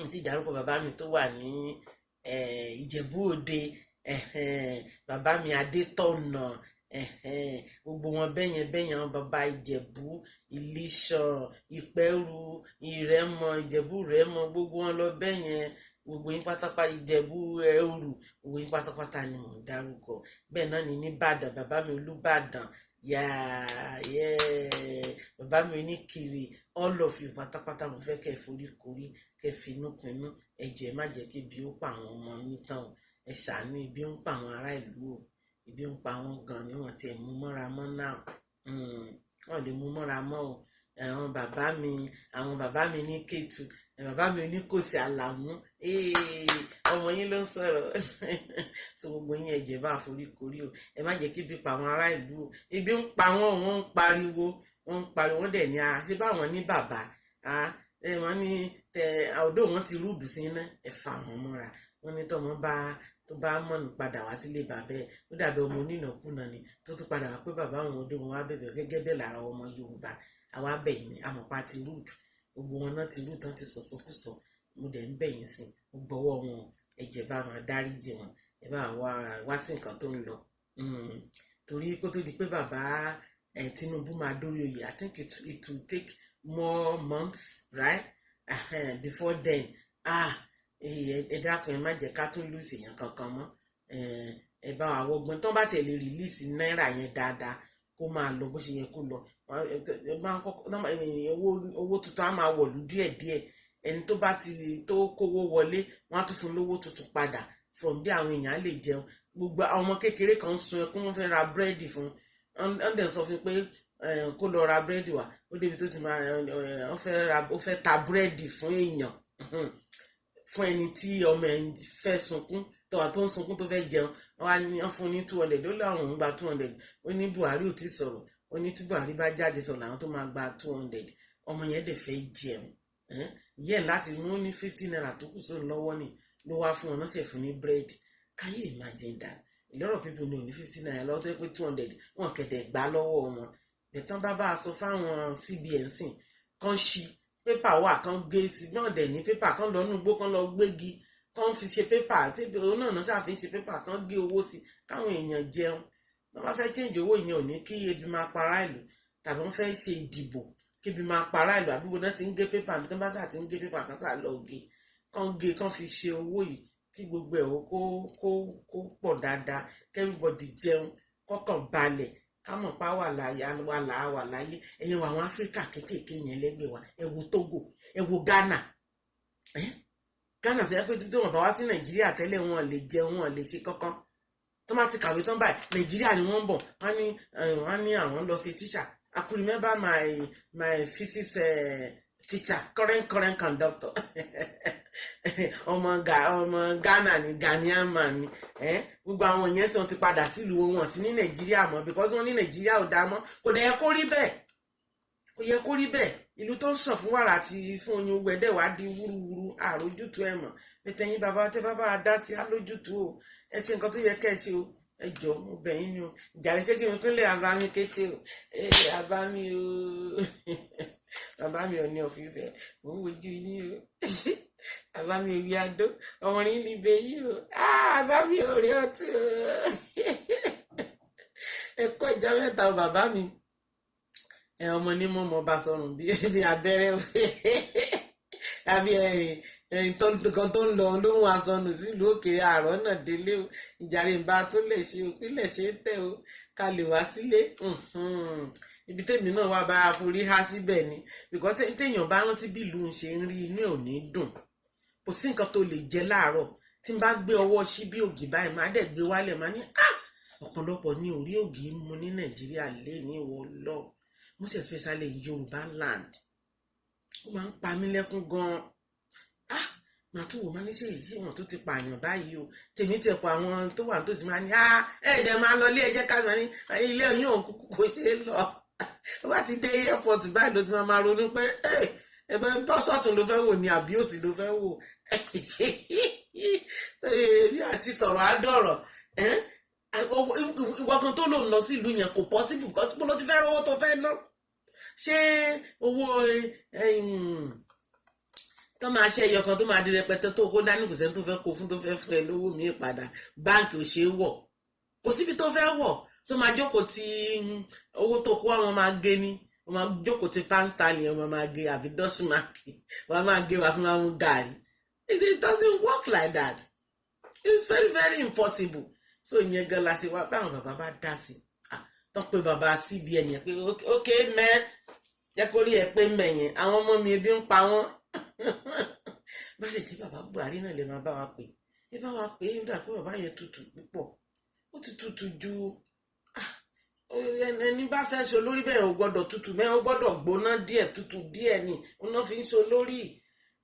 n ti dárúkọ, bàbá mi tó wà ní Ìjẹ̀bú Òde, bàbá mi Adétọ̀nà, gbogbo wọn bẹ́yẹn bẹ́yẹn, àwọn bàbá Ìjẹ̀bú, Ìlíṣàn, Ìpẹ́rù, Ìrẹ́mọ, Ìjẹ̀bú Rẹ́mọ, gbogbo wọn lọ bẹ́yẹn, gbogbo yín pátápátá, Ìjẹ̀bú Ẹrù, gbogbo yín pátápátá ni mò ń dárúkọ. Bẹ́ẹ̀ náà ni nìbàdàn, bàbá mi Olúbàdàn, yàá bàbá mi Oníkiri, all of you pátápátá, mo fẹ́ kẹ́ ẹ forí korí, kẹ́ ẹ finú pinnu. Ẹ jọ̀ọ́, ẹ má jẹ́ kí ibi ó pa àwọn ọmọ yín tán o. Ẹ ṣàánú, ibi ń pa àwọn ará ìlú o. Ebi ń pa wọ́n gan ni, wọ́n tiẹ̀ mú mọ́ra mọ́ náà. Wọ́n lè mú mọ́ra mọ́ o. Àwọn bàbá mi ní Kétu, bàbá mi ní Kòsì Àlàmú, ọmọ yín ló ń sọ̀rọ̀. So gbogbo yín, ẹ̀jẹ̀ bá forí korí o. Ẹ má jẹ́ kí ebi pa àwọn ará ìlú o. Ebi ń pa wọ́n, wọ́n ń pariwo, wọ́n ń pariwo. Wọ́n dẹ̀ ní a ṣé báwọn ní bàbá wọ́n ní tẹ ọ̀dọ́ wọn ti rude sí iná. Ẹ fà wọ́n mọ́ra. Wọ́n ní tọmọ bá tó bá mọ̀nù padà wá sílé bàbá ẹ̀, ó dàbí ọmọ onínàkúnà ni tó tún padà wá pé bàbá àwọn ọdún wọn wá bẹ̀bẹ̀. Gẹ́gẹ́ bẹ́ẹ̀ lára ọmọ Yorùbá, àwa bẹ̀yìn ni àmọ̀pá ti rude. Gbogbo wọn náà ti rude tán, ti sọ̀sọ́kùsọ. Mo dẹ̀ ń bẹ̀yìn sí, mo gbọ́wọ́ wọn, ẹ̀jẹ̀ bá wọn dáríjì wọn, ẹ bá wá wá sí nǹkan tó ń lọ, torí kó tó di pé bàbá Tinubu máa dórí oyè, I think it will take more months, right? Before then, ah, ẹ dákun, ẹ má jẹ́ ká tún lose èèyàn kankan mọ́. Ẹ bá wa wọgbọ́n tó bá tiẹ̀ lè release náírà yẹn dáadáa, kó máa lọ bó ṣe yẹ kó lọ. Owó tuntun á máa wọ̀lú díẹ̀díẹ̀. Ẹni tó bá ti tó kówó wọlé, wọ́n á tún fún lówó tuntun padà. From there, àwọn èèyàn á lè jẹun. Gbogbo àwọn ọmọ kékeré kan ń sun ẹkún, wọ́n fẹ́ ra búrẹ́dì fún wọ́n, dẹ̀ sọ fún pé kó lọ ra búrẹ́dì wá. Ó débi tó ti máa wọ́n fẹ́ ra, ó fẹ́ ta búrẹ́dì fún èèyàn, fún ẹni tí ọmọ ẹ̀ fẹ́ sunkún tọ́wà tó ń sunkún, tó fẹ́ jẹun. Wọ́n á ní wọ́n fún ní 200. Ó láwọn ń gba 200. Ó ní Buhari ò tí sọ̀rọ̀. Ó ní tí Buhari bá jáde sọ̀rọ̀ làwọn tó máa gba 200. Ọmọ yẹn dẹ̀ fẹ́ jẹun yẹn láti mú ní ₦50 tó kù sóun lọ́wọ́ ni ló wá fún wọn náà, ṣe fún ní búrẹ́dì. Can you imagine that? A lot of people ní òní ₦50 lọ́wọ́ tó yẹ pé 200 wọn kẹ̀dẹ̀ gbà lọ́wọ́ wọn. Bẹ̀tán bá bá a sọ fáwọn CBN sìn kán ṣí pépà wà, kán gé sí náà dẹ̀ ní pépà, kán lọ nú igbó, kán lọ gbégi, kán fi ṣe pépà. Òun náà náà ṣàfi ṣe pépà, kán gé owó sí káwọn èèyàn jẹun. Wọ́n bá fẹ́ change owó yẹn, ò ní kí ebi máa para ìlú, tàbí wọ́n fẹ́ ṣe ìdìbò kí ebi máa para ìlú. Àbúgbò náà ti ń gé pépà àbí tó bá sà ti ń gé pépà, kan sà lọ gé, kán gé, kán fi ṣe owó yìí, kí gbogbo ẹ̀ kó pọ̀ dáadáa, kí everybody jẹun, kọ́kàn balẹ̀, ká mọ̀ pa wà láyé, wà là wà láyé. Ẹ̀yin wà, àwọn Áfíríkà kéékèèké yẹn lẹ́gbẹ̀ẹ́ wa, ẹ wo Togo, ẹ wo Ghana. Ghana tó yẹ pé tó wọn bá wá sí Nàìjíríà tẹ́lẹ̀, wọn lè jẹun, wọn lè ṣe kankan. Tó má ti kàwé tán báyìí, Nàìjíríà ni wọ́n ń bọ̀. Wọ́n ní àwọn lọ sí tíṣà. I could remember my physics teacher, current conductor, ọmọ Ghana ni, Ghanaian man ni. Gbogbo àwọn yẹn sì, wọ́n ti padà sílùú wọn, wọ́n sí ní Nàìjíríà mọ́, because wọ́n ní Nàìjíríà ò dáa mọ́. Kò dẹ̀ yẹ kó rí bẹ́ẹ̀, kò yẹ kó rí bẹ́ẹ̀. Ìlú tó ń sàn fún wàrà àti fún oyin, owó ẹ̀dẹ̀ wá di wúruwúru, àròjútu ẹ̀ mọ̀. Pẹ̀tẹ́yìn bàbá tẹ́ bàbá dá sí alójútu o. Ẹ ṣe nǹkan tó yẹ kẹ́ ẹ ṣe o. Ẹ jọ, mo bẹ̀ yín ni o. Ìjàre, ṣé kí n kúnlẹ̀ àbámi kété o? Ẹ àbámi o, bàbá mi ò ní ọ̀fífẹ́, mò ń wojú yín o. Bàbá mi èmi adó ọmọrin líbe yìí o. Bàbá mi ò rí ọtún o. Ẹ kọ́ ìjà mẹ́ta o, bàbá mi. Ẹ ọmọ ní mọ́ mọ́ bá sọrùn bí abẹ́rẹ́ àbí ẹ̀yìn kan tó ń lọ ló ń wá sọnù sílùú òkèèrè àárọ̀ náà délé o. Ìjàre, ìbá tó lè ṣe o, kí lè ṣe é tẹ̀ o, ká lè wá sílé. Ibi tèmi náà wá bá forí há síbẹ̀ ni, because téèyàn bá rántí bí ìlú ń ṣe ń rí, inú ẹ̀ ò ní dùn. Kò sí nǹkan tó lè jẹ láàárọ̀. Tí n bá gbé ọwọ́ sí bí ògì báyìí, máa dẹ̀ gbé wálẹ̀, máa ní ah, ọ̀pọ̀lọpọ̀ ní orí ògì ń mu ní Nàìjíríà lé ní ìwọ lọ, most especially Yorùbá land. Ó máa ń pa mí lẹ́kún gan-an. Ah, màá tún wò, máa ní ṣe èyí wọn tó ti pààyàn báyìí o. Tèmi tiẹ̀ pọ̀, àwọn tó wà nítòsí máa ní ah, ẹ̀ẹ́dẹ̀ máa lọ ilé ẹjẹ́ ká máa ní ilé yín òun kúkú kò ṣeé lọ. Ó bá ti dé airport báyìí ló ti máa ronú pé ẹ bẹ bọ́sọ̀tún ló fẹ́ wò ní àbí òsì ló fẹ́ wò. Bí àti sọ̀rọ̀ àdọ̀rọ̀ ìwọ kan tó lòun lọ sí ìlú yẹn, kò possible, because bó ló ti fẹ́ rówó tó fẹ́ ná? Ṣé owó tó máa ṣe ẹyọ kan tó máa di rẹpẹtẹ tó kó dání, kò sẹ́ni tó fẹ́ kó fún, tó fẹ́ fún ẹ lówó mi padà. Báǹkì ò ṣeé wọ̀, kò síbi tó fẹ́ wọ̀ tó máa jókòó tí owó tó kó àwọn máa gé ní. Wọ́n máa jókòó tí pound sterling, wọ́n máa gé, àbí Deutschmark, wọ́n máa gé wàá fún máa mú gàrí. It doesn't work like that. It's very, very impossible. So ìyẹn gan la ṣe wá báwọn bàbá bá dá sí tán pé bàbá CBN yẹn pé, "Ok mẹ́, jẹ́ kó rí ẹ pé mẹ̀yẹn, àwọn ọmọ mi, ebi ń pa wọ́n." Báyìí tí bàbá Buhari náà lè máa bá wa pè, ẹ bá wa pè é. Ó dà pé bàbá yẹn tutù púpọ̀. Ó ti tutù ju. Ẹni bá fẹ́ ṣe olórí bẹ́ẹ̀, ò gbọ́dọ̀ tutù bẹ́ẹ̀, ó gbọ́dọ̀ gbóná díẹ̀, tutù díẹ̀ ni òun fi ń ṣe olórí.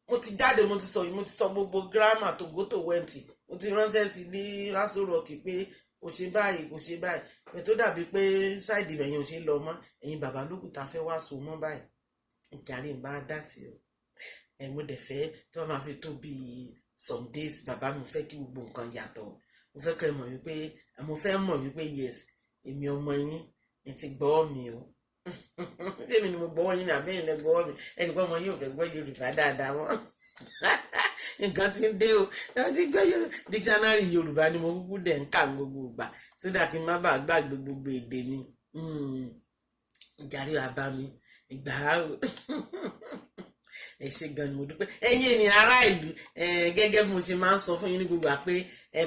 Mo ti jáde, mo ti sọ, mo ti sọ gbogbo grammar tògótò wẹ́ǹtì. Mo ti ránṣẹ́ sí ní Aso Rock pé kò ṣe báyìí, kò ṣe báyìí, pẹ̀ tó dàbí pé side ibẹ̀ yẹn ò ṣe lọ mọ́. Ẹ̀yin bàbá lókùtà fẹ́ wá so mọ́ báyìí, ìjàre ń bá dá sí o. Ẹ̀ mo dẹ̀ fẹ́ tí wọ́n máa fi tó bíi some days, bàbá mi, fẹ́ kí gbogbo nǹkan yàtọ̀. Mo fẹ́ kẹ́ ẹ mọ̀ wípé mo fẹ́ mọ̀ wípé yes, èmi ọmọ yín ẹ ti gbọ́ mi o. Tèmi ni mo gbọ́wọ́ yín ní àbẹ́yìn lẹ gbọ́wọ́ mi. Ẹnìkan ọmọ yín ò fẹ́ gbọ́ Yorùbá dáadáa mọ́. Nǹkan ti ń dé o. Ẹ ti gbọ́ Yorùbá, dictionary Yorùbá ni mo kúkú dẹ̀ ń kà gbogbo ìgbà sódà kí n má bàa gbàgbé gbogbo èdè mi. Ìjàre bàbá mi, ìgbà ẹ ṣé gan ni, mo dúpẹ́. Ẹ̀yin ènìyàn ará ìlú, gẹ́gẹ́ bí mo ṣe máa ń sọ fún yín ní gbogbo ìgbà pé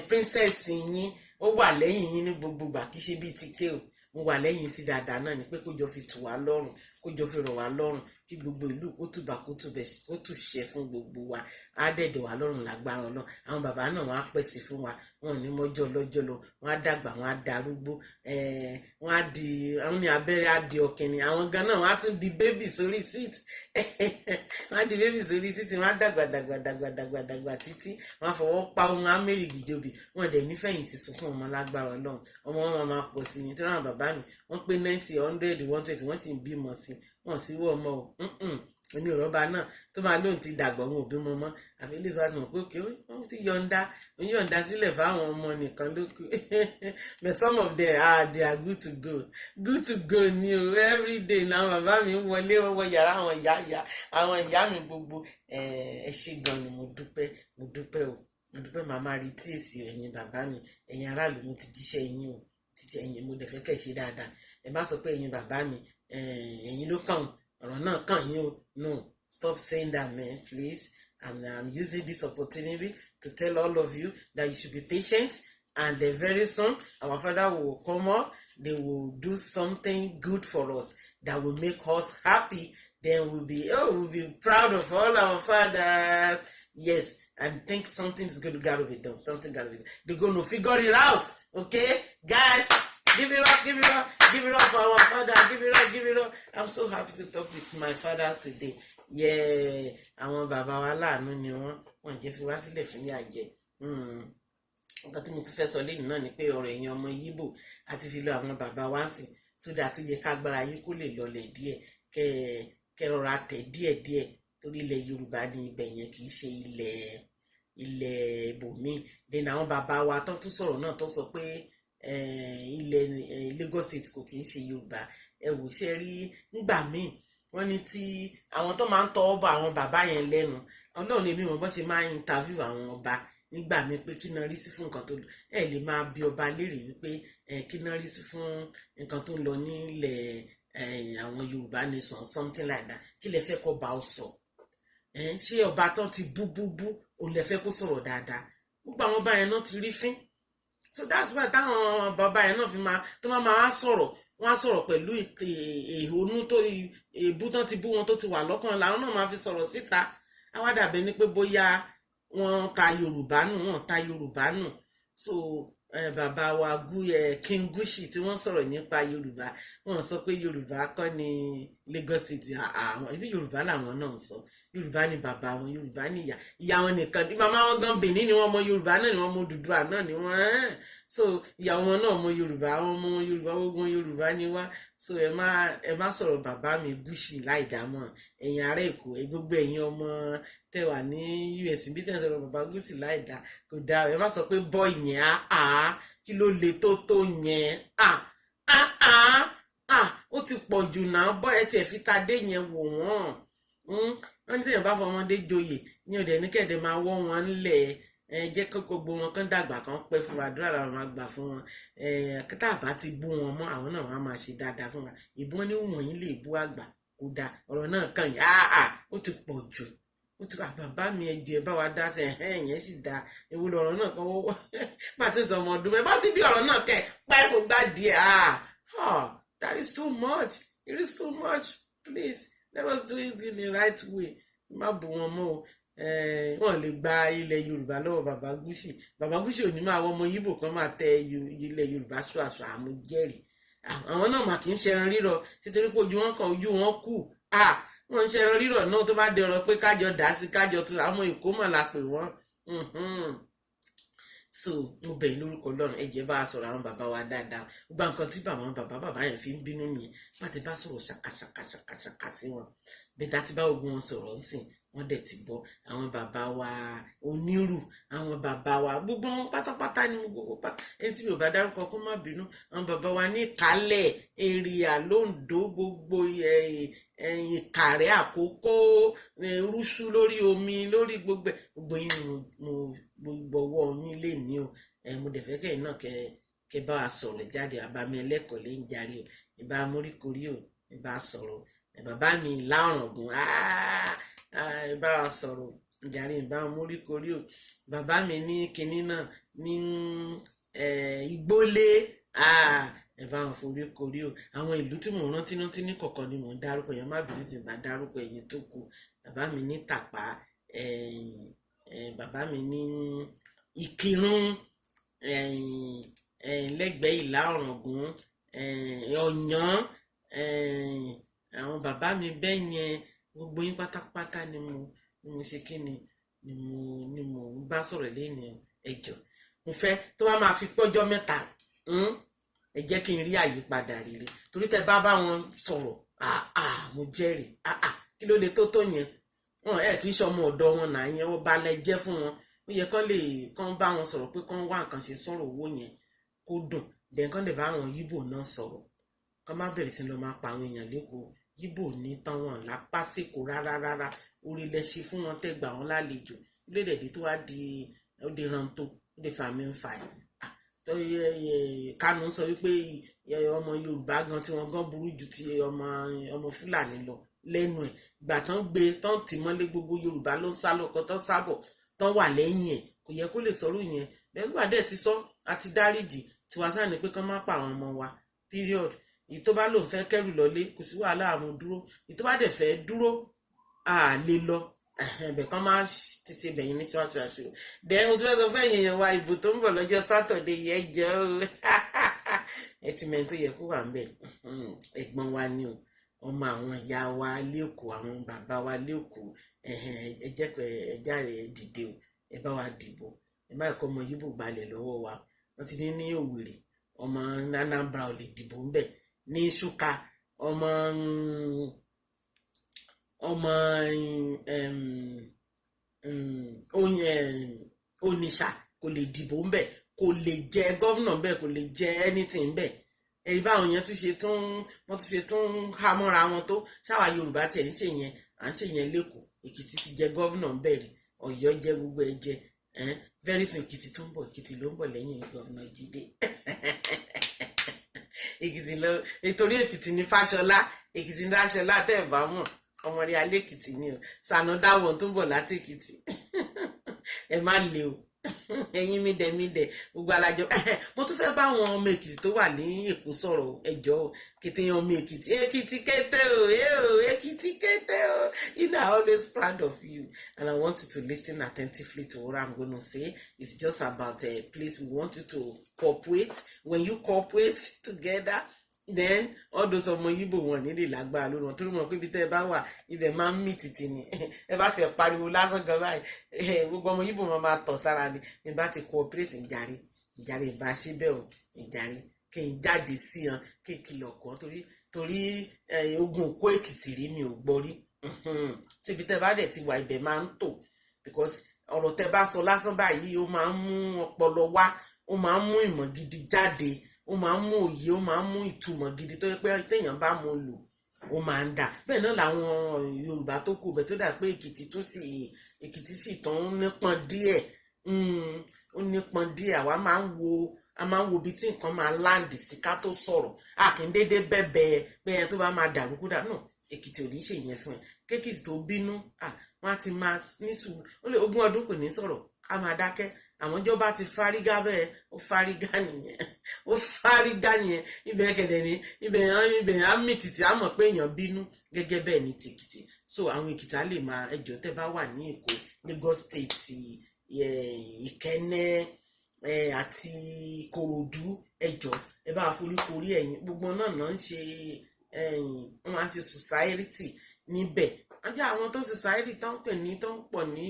princess yín ó wà lẹ́yìn yín ní gbogbo ìgbà, kì í ṣe bíi ti ké o. Mo wà lẹ́yìn sí dáadáa náà ni pé kó jọ fi tù wá lọ́rùn, kó jọ fi rọ̀ wá lọ́rùn, kí gbogbo ìlú kó tùbà, kó tùbẹ̀, kó tùṣẹ fún gbogbo wa. Á dẹ̀dẹ̀ wá lọ́rùn lágbára Ọlọ́run. Àwọn bàbá náà, wọ́n á pèsè fún wa, wọn ò ní mọ́jọ́ lọ́jọ́ lọ. Wọ́n á dàgbà, wọ́n á darúgbó, wọ́n á di àwọn ní abẹ́rẹ́, á di ọ̀kìnrin. Àwọn gan náà, wọ́n á tún di baby sórí seat, wọ́n á di baby sórí seat. Wọ́n á dàgbà dàgbà dàgbà dàgbà dàgbà títí wọ́n á fọwọ́ pa ohun amẹ́rìgì jòbì. Wọ́n dẹ̀ nífẹ̀yìntì sunkún ọmọ lágbára Ọlọ́run. Ọmọ wọn máa pọ̀ sí i nítorí àwọn bàbá mi, wọ́n pé 90, 100, 120, wọ́n sì ń bímọ sí i. Wọ́n sì wọ́ ọmọ o. Èmi ò rọ́bà náà tó máa lóun ti dàgbà, òun ò bímọ mọ́, àfi ilé ìfowópamọ́ mọ̀ pé òkè wọ́n ti yọ̀ǹda, òun yọ̀ǹda sílẹ̀ fáwọn ọmọ nìkan ló kù. But some of them, ah, they are good to go, good to go ni o. Every day náà bàbá mi ń wọlé, wọ́n wọ yàrá àwọn ìyá ìyá, àwọn ìyá mi gbogbo. Ẹ ṣé gan ni, mo dúpẹ́, mo dúpẹ́ o, mo dúpẹ́. Màmá rí tí èsì ẹ̀yin bàbá mi, ẹ̀yin aráàlú, mo ti jíṣẹ́ yín o, ti jẹ́ ẹ̀yin. Mo dẹ̀ fẹ́ kẹ́ ṣe dáadáa. Ẹ má sọ pé ẹ̀yin bàbá mi, ẹ̀yin ló kàn, ọ̀rọ̀ náà kàn yín o. No, stop saying that, man, please. And I'm using this opportunity to tell all of you that you should be patient, and very soon our father will come up. They will do something good for us that will make us happy. Then we'll be, oh, we'll be proud of all our fathers. Yes, and think something is going to gotta be done. Something gotta be done. They're going to figure it out. Okay, guys, give it up, give it up, give it up for our father. Give it up, give it up. I'm so happy to talk with my fathers today. Yeah, àwọn bàbá wa, láàánú ni wọ́n. Wọ́n jẹ́ fi wá sílẹ̀ fún yà jẹ. Nǹkan tí mo tún fẹ́ sọ lẹ́nu náà ni pé ọ̀rọ̀ ẹ̀yin ọmọ Yíbò àti fi lọ àwọn bàbá wa sí sódà tó yẹ kágbára yín kó lè lọlẹ̀ díẹ̀, kẹ́ rọra tẹ̀ díẹ̀díẹ̀, torí ilẹ̀ Yorùbá ní ibẹ̀ yẹn, kì í ṣe ilẹ̀ ibòmíì. Then àwọn bàbá wa tó tún sọ̀rọ̀ náà, tó sọ pé ilẹ̀ Lagos State kò kì í ṣe Yorùbá, ẹ wò ṣe rí nígbà míì, wọ́n ní tí àwọn tó máa ń tọwọ́ bọ àwọn bàbá yẹn lẹ́nu, Ọlọ́run èmi mọ̀ bọ́n ṣe máa ń interview àwọn ọba nígbà míì pé kí náà rí sí fún nǹkan tó ẹ lè máa bi ọba léèrè wípé kí náà rí sí fún nǹkan tó ń lọ nílẹ̀ àwọn Yorùbá nation, something like that. Kí lẹ fẹ́ kọ́ bá ọ sọ? Ṣé ọba tán ti bú bú bú, òun lẹ fẹ́ kó sọ̀rọ̀ dáadáa? Gbogbo àwọn ọba yẹn náà ti rí fín. So that's why táwọn bàbá yẹn náà fi máa tó máa máa sọ̀rọ̀, wọ́n á sọ̀rọ̀ pẹ̀lú ìhónú tó èébú tán ti bú wọn tó ti wà lọ́kàn làwọn náà máa fi sọ̀rọ̀ síta. Àwa dàbẹ̀ ni pé bóyá wọ́n ta Yorùbá nù, wọ́n ta Yorùbá nù. So bàbá wa King Gushi tí wọ́n sọ̀rọ̀ nípa Yorùbá, wọ́n sọ pé Yorùbá kọ́ ni Lagos State. Àwọn ibi Yorùbá làwọn náà ń sọ. Yorùbá ni bàbá wọn, Yorùbá ni ìyá. Ìyá wọn nìkan, màmá wọn gan Benin ni wọ́n mọ, Yorùbá náà ni wọ́n mọ, Odùduwà náà ni wọ́n. So ìyàwó wọn náà mọ Yorùbá, àwọn ọmọ Yorùbá, gbogbo Yorùbá ni wá. So ẹ má sọ̀rọ̀ bàbá mi Gushi láì dámọ̀. Ẹ̀yin ará Èkó, gbogbo ẹ̀yin ọmọ tẹ wà ní US bí tẹ̀ ń sọ̀rọ̀ bàbá Gushi láì dá, kò dáa. Ẹ má sọ pé bọ́ yẹn á kí ló le tó yẹn? Á á á á, ó ti pọ̀ jù náà. Bọ́ ẹ tiẹ̀ fi ta dé yẹn wò wọ́n. Wọ́n ní tẹ̀yàn bá fọmọdé joyè ní ọ̀dẹ̀ ní kẹ̀dẹ̀ máa wọ́ wọn ńlẹ̀. Ẹ jẹ́ kó gbogbo wọn kán dàgbà, kán pẹ́ fún wa. Àdúrà làwọn máa gbà fún wọn. Ẹ tá a bá ti bú wọn mọ́, àwọn náà wọ́n á máa ṣe dáadáa fún wa. Ìbọn ní wọ̀nyí lè bú àgbà, kó dáa. Ọ̀rọ̀ náà kàn yín. Áà, ó ti pọ̀ jù, ó ti bàbá mi, ẹjọ́ ẹ bá wa dá sí. Ẹ̀hẹ́n, yẹn sì dáa. Ewu lọ̀rọ̀ náà kan wọ́wọ́ bá ti sọ ọmọ ọdún mẹ́ bá sí bí ọ̀rọ̀ náà kẹ̀ pẹ́ kó gbá díẹ̀. Ah, that is too much, it is too much. Please let us do it in the right way. Má bù wọn mọ́ o. Wọ́n lè gba ilẹ̀ Yorùbá lọ́wọ́ Bàbá Gúúsì. Bàbá Gúúsì ò ní máa wọ ọmọ Yíbò kan máa tẹ ilẹ̀ Yorùbá ṣùàṣù. Àmújẹ́rìí àwọn náà mà kì í ṣẹran rírọ̀, títorí pé ojú wọn kan, ojú wọn kù. Wọ́n ń ṣẹran rírọ̀ náà. Tó bá di ọ̀rọ̀ pé kájọ dá sí, kájọ tó àwọn Èkó mọ̀ la pè wọ́n. So mo bẹ̀ yín lórúkọ Ọlọ́run, ẹ jẹ́ bá a sọ̀rọ̀ àwọn bàbá wa dáadáa. Gbogbo nǹkan tí bàbá bàbá bàbá yẹn fi ń bínú nìyẹn. Bá ti bá sọ̀rọ̀ ṣàkàṣàkàṣàkàṣàkà sí wọn bẹ́ẹ̀ tá ti bá ogun wọn sọ̀rọ̀ ńsìn, wọ́n dẹ̀ ti gbọ́. Àwọn bàbá wa onírù, àwọn bàbá wa, gbogbo wọn pátápátá ni gbogbo pátá. Ẹni tí mi ò bá dárúkọ, kó má bínú. Àwọn bàbá wa ní Ìkálẹ̀ èrìà lóńdó, gbogbo Ìkàrẹ́ Àkókò, Rúṣú lórí omi, lórí gbogbo ẹ̀, gbogbo yín ni mo gbogbo ọwọ́ yín lè ní o. Mo dẹ̀ fẹ́ kẹ́yìn náà kẹ́ bá wa sọ̀rọ̀ jáde. Àbámi ẹlẹ́kọ̀ọ́ lè ń jarí o, ìbá móríkorí o, ìbá sọ̀rọ̀ bàbá mi Láọ̀rọ̀gùn, ẹ bá wa sọ̀rọ̀ jàre, ìbá móríkorí o. Bàbá mi ní kinní náà ní Igbólé, ẹ bá wọn forí korí o. Àwọn ìlú tí mò ń rántí rántí ní kọ̀ọ̀kan ni mò ń dárúkọ yẹn. Má bínú tí mo bá dárúkọ ẹ̀yin tó kù. Bàbá mi ní Tàpá, bàbá mi ní Ìkírun, lẹ́gbẹ̀ẹ́ Ìlà Ọ̀ràngún, Ọ̀yàn, àwọn bàbá mi bẹ́ẹ̀ yẹn, gbogbo yín pátápátá ni mo ṣe kí ni ni mo ń bá sọ̀rọ̀ lẹ́nu. Ẹ jọ̀ọ́, mo fẹ́ tó bá máa fi pọ́jọ́ 3, ẹ jẹ́ kí n rí àyípadà rere, torí tẹ bá bá wọn sọ̀rọ̀, àà, mo jẹ́rìí, àà, kí ló lè tó tó yẹn? Wọn ẹ kì í ṣe ọmọ ọ̀dọ̀ wọn náà yẹn, wọ́n balẹ̀ jẹ́ fún wọn. Ó yẹ kán lè kán bá wọn sọ̀rọ̀ pé kán wá nǹkan ṣe sọ̀rọ̀ owó yẹn kó dùn dẹ̀, kán lè bá àwọn Yíbò náà sọ̀rọ̀, kán má bẹ̀rẹ̀ sí lọ máa pa àwọn èèyàn lẹ́kọ̀ọ́. Yíbò ní tán wọn lápá sèkó rárá rárá. Orí lẹ ṣe fún wọn, tẹ́ gbà wọn lálejò lédèdè tó wá di ó di rántó, ó di fàmí ń fà ẹ́ tó yẹ. Kánú sọ wípé ọmọ Yorùbá gan tí wọn gan burú ju ti ọmọ Fúlàní lọ lẹ́nu ẹ̀. Gbà tán gbé tán tì mọ́lé, gbogbo Yorùbá ló ń sá lọ́kọ, tán sábọ̀, tán wà lẹ́yìn ẹ̀. Kò yẹ kó lè sọ̀rọ̀ yẹn bẹ́ẹ̀. Gbà dẹ̀ ti sọ àti dáríjì tiwa sáà ní pé kán má pa àwọn ọmọ wa, period. Èyí tó bá lòun fẹ́ kẹ́rù lọlé, kò sí wàhálà, àwọn dúró. Èyí tó bá dẹ̀ fẹ́ dúró, a lè lọ ẹ̀bẹ̀ kan máa tètè bẹ̀yìn ní ṣáṣáṣù. Dẹ̀ mo tún fẹ́ sọ fún ẹ̀yin èèyàn wa, ìbò tó ń bọ̀ lọ́jọ́ Saturday yẹn jẹ́ o. Ẹ ti mẹ́rin tó yẹ kó wà ń bẹ̀. Ẹ̀gbọ́n wa ni o, ọmọ àwọn ìyá wa lẹ́kọ̀ọ́, àwọn bàbá wa lẹ́kọ̀ọ́. Ẹ jẹ́ kó ẹ jáde, ẹ dìde o, ẹ bá wa dìbò. Ẹ má kọ́ ọmọ Yíbò gbalẹ̀ lọ́wọ́ wa. Wọ́n ti ní ní Òwèrè, ọmọ Anambra ò lè dìbò ńbẹ̀. Ní Nsukka, ọmọ Onitsha kò lè dìbò ńbẹ̀, kò lè jẹ governor ńbẹ̀, kò lè jẹ anything ńbẹ̀. Ẹ̀rí báwọn yẹn tún ṣe tún wọ́n tún ṣe tún há mọ́ra wọn tó ṣáwa Yorùbá tiẹ̀ ń ṣe yẹn, à ń ṣe yẹn lẹ́kọ̀ọ́. Èkìtì ti jẹ governor ńbẹ̀ rí, Ọ̀yọ́ jẹ, gbogbo ẹ̀ jẹ. Very soon Èkìtì tó ń bọ̀, Èkìtì ló ń bọ̀ lẹ́yìn Governor Jídé. Èkìtì lọ, nítorí Èkìtì ní Fáṣọlá, Èkìtì ní Fáṣọlá. Tẹ́ ẹ̀ bá mọ̀, ọmọ rí alẹ́ Èkìtì ni o. Sànú dáwọ̀ tó ń bọ̀ láti Èkìtì, ẹ má le o. Ẹ̀yin mídẹ̀mídẹ̀, gbogbo alájọ. Mo tún fẹ́ bá àwọn ọmọ Èkìtì tó wà ní Èkó sọ̀rọ̀. Ẹjọ́ kété ọmọ Èkìtì, Èkìtì kété o, o Èkìtì kété o. You know, I always proud of you and I want you to listen attentively to what I'm gonna say. It's just about a place we want you to cooperate. When you cooperate together, then all those ọmọ Yíbò wọn nílè lágbára lórí wọn, torí wọn pé ibi tẹ́ ẹ bá wà, ibẹ̀ máa ń mì tìtì ni. Ẹ bá ti pariwo lásán gan báyìí, gbogbo ọmọ Yíbò máa máa tọ̀ sára ni. Ní bá ti cooperate, ìjàre ìjàre, ìbá ṣe bẹ́ẹ̀ o, ìjàre kí n jáde sí wọn, kí n kìlọ̀ kọ́, torí ogun òkú Èkìtì rí mi ò gbọ́ rí. Síbi tẹ́ bá dẹ̀ ti wà, ibẹ̀ máa ń tò, because ọ̀rọ̀ tẹ́ bá sọ lásán báyìí, ó máa ń mú ọpọlọ wá, ó máa ń mú ìmọ̀ gidi jáde, ó máa ń mú òye, ó máa ń mú ìtumọ̀ gidi tó yẹ pé téèyàn bá mú lò, ó máa ń dà bẹ́ẹ̀ náà. Làwọn Yorùbá tó kù bẹ́ẹ̀ tó dà pé Èkìtì tó sì, Èkìtì sì tán nípọn díẹ̀, ó nípọn díẹ̀. Àwa máa ń wo, a máa ń wo ibi tí nǹkan máa land sí ká tó sọ̀rọ̀. A kì í dédé bẹ́bẹ̀ pé ẹ tó bá máa dàrú kó dà náà. Èkìtì ò ní ṣe yẹn fún ẹ. Kékìtì tó bínú, wọ́n á ti máa ní sùúrù. Ó lè ogún ọdún kò ní sọ̀rọ̀, á máa dákẹ́. Àwọn ìjọba ti fárígá bẹ́ẹ̀, ó fárígá nìyẹn, ó fárígá nìyẹn. Ibẹ̀ kẹ̀dẹ̀ ní ibẹ̀, ibẹ̀ á mì tìtì, á mọ̀ pé èèyàn bínú. Gẹ́gẹ́ bẹ́ẹ̀ ní tèkìtì. So àwọn Èkìtì á lè máa ẹjọ́ tẹ́ bá wà ní Èkó. Lagos State, Ìkẹ́nnẹ́ àti Ìkòròdú. Ẹjọ́, ẹ bá foríkorí. Ẹ̀yìn gbogbo náà náà ń ṣe, wọ́n máa ń ṣe society níbẹ̀. Wọ́n jẹ́ àwọn tó ń ṣe society tó ń pè ní, tó ń pọ̀ ní,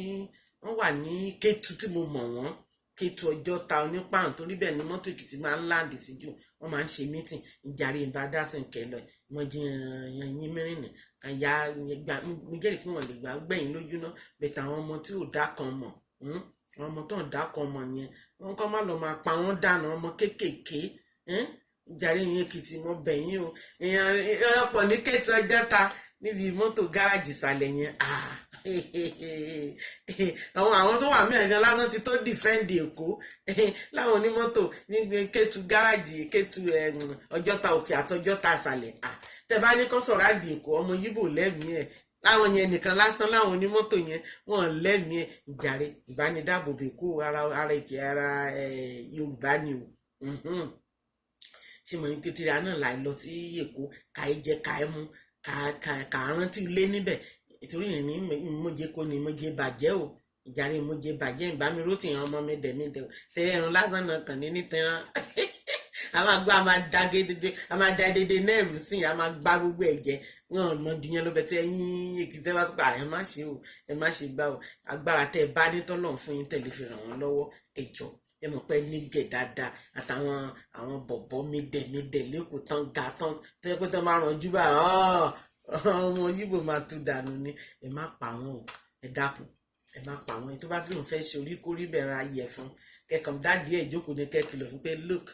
wọ́n wà ní Kétu tí mo mọ̀ wọ́n, Kétu, Ọjọ́ta, Onípàrùn, torí bẹ́ẹ̀ ni mọ́tò Èkìtì máa ń land sí jù. Wọ́n máa ń ṣe meeting ìjàre ìbádásìn kẹlọ wọ́n jiyàn yín mẹ́rin kan ya gba. Mo jẹ́rìí pé wọ́n lè gbà gbẹ̀yìn lójú náà bẹ̀tẹ̀. Àwọn ọmọ tí ò dá kan mọ̀, àwọn ọmọ tó ń dá kan mọ̀ yẹn, wọ́n kọ́ má lọ máa pa wọ́n dànù, ọmọ kéékèèké. Ìjàre yín Èkìtì, mo bẹ̀ yín o. Èèyàn pọ̀ ní Kétu, Ọjọ́ta, níbi mọ́tò gáràjì ìsàlẹ̀ yẹn. Àwọn tó wà mẹ́rin gan lásán ti tó defend Èkó láwọn onímọ́tò ní Kétu, gáràjì Kétu, Ọjọ́ta Òkè àtọjọ́ta ìsàlẹ̀. Tẹ bá ní kó sọ̀rọ̀ àdì Èkó, ọmọ Yíbò lẹ́mìí ẹ̀ láwọn yẹn nìkan lásán, láwọn onímọ́tò yẹn, wọ́n lẹ́mìí ẹ̀. Ìjàre, ìbánidáàbòbò Èkó, ara ara Èkì, ara Yorùbá ni o. Ṣé mo ní kékeré náà láì lọ sí Èkó, ká ẹ jẹ, ká ẹ mú, ká rántí ilé níbẹ̀, ìtorí ní mojé kò ní mojé bàjẹ́ o. Ìjàre, mojé bàjẹ́ ìbámiró tì yàn ọmọ mi dẹ̀ mi dẹ̀ tẹ̀lé ẹ̀rùn lásán náà kàn ní nítan. A máa gbọ́, a máa da gédédé, a máa da dédé nẹ́ẹ̀rù sí i, a máa gbá gbogbo ẹ̀jẹ̀ wọn ò mọ ju yẹn lọ bẹ. Tẹ ẹ̀yin Èkìtì bá tó pa, ẹ má ṣe o, ẹ má ṣe gbá o. Agbára tẹ ẹ bá ní tọ́lọ̀ fún yín, tẹ̀lé fi ràn wọ́n lọ́wọ́. Ẹ jọ, ẹ mọ̀ pé nígẹ̀ dáadáa àtàwọn àwọn bọ̀bọ̀ mídẹ̀mídẹ̀ lẹ́kọ̀ọ́ tán ga tán tó yẹ pé tán máa rànjú bá ọmọ Yíbò máa tú dànù ni. Ẹ má pa wọn o, ẹ dákun, ẹ má pa wọn. Tó bá tí lòun fẹ́ ṣe orí kórí bẹ̀rẹ̀ ayẹ fún kẹkàn dádìí ẹ̀ jókòó ní kẹ́kìlọ̀ fún pé, "Look,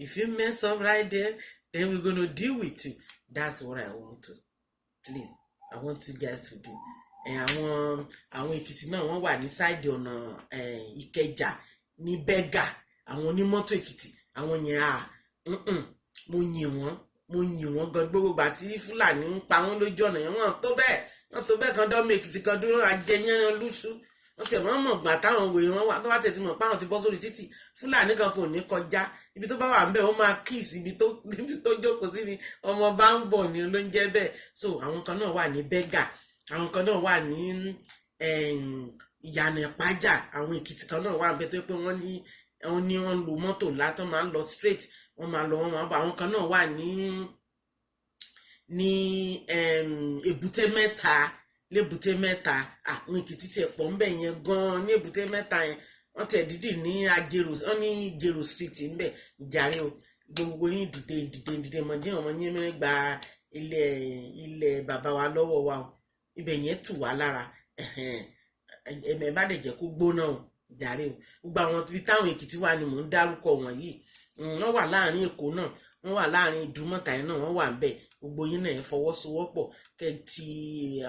if you mess up right there, then we're gonna deal with you." That's what I want to, please, I want you guys to do. Àwọn Èkìtì náà, wọ́n wà ní side ọ̀nà Ìkẹjà ní Bẹ́gà. Àwọn onímọ́tò Èkìtì, àwọn yẹn à, mo yìn wọ́n, mo yìn wọ́n gan. Gbogbo ìgbà tí Fúlàní ń pa wọ́n lójú ọ̀nà yẹn, wọ́n tó bẹ́ẹ̀, wọ́n tó bẹ́ẹ̀ kan dọ́mọ Èkìtì kan dúró ajẹyẹn lùsù. Wọ́n tiẹ̀ wọ́n mọ̀ gbà táwọn wèrè wọn wà. Tó bá tiẹ̀ ti mọ̀ páwọn ti bọ́ sórí títì, Fúlàní kan kò ní kọjá. Ibi tó bá wà ńbẹ̀, ó máa kíìsì ibi tó jókòó sí ni. Ọmọ bá ń bọ̀ ni ló ń jẹ́ bẹ́ẹ̀. So àwọn kan náà wà ní Bẹ́gà, àwọn kan náà wà ní Ìyànà Ìpájà. Àwọn Èkìtì kan náà wà ńbẹ̀ tó yẹ pé wọ́n ní wọ́n lo mọ́tò ńlá tó máa ń lọ straight, wọ́n máa lọ, wọ́n máa bọ̀. Àwọn kan náà wà ní Èbúté Mẹ́ta, lébùté Mẹ́ta. Àwọn Èkìtì tiẹ̀ pọ̀ ńbẹ̀ yẹn gan-an ní Èbúté Mẹ́ta yẹn. Wọ́n tiẹ̀ dídì ní Ajero, wọ́n ní Jero Street ńbẹ̀. Ìjàre o, gbogbo yín, dìde, dìde, dìde mọ̀ jí ọmọ yín mẹ́rin gba ilẹ̀ bàbá wa lọ́wọ́ wa o. Ibẹ̀ yẹn tù wá lára. Ẹ̀mẹ̀ bá dẹ̀ jẹ́ kó gbóná o. Ìjàre o, gbogbo àwọn ibi táwọn Èkìtì wà ni mò ń dárúkọ wọ̀nyí. Wọ́n wà láàrin Èkó náà, wọ́n wà láàrin Ìdúmọ̀tà yẹn náà, wọ́n wà ń bẹ̀. Gbogbo yín náà, ẹ fọwọ́sowọ́pọ̀ kẹ́ ti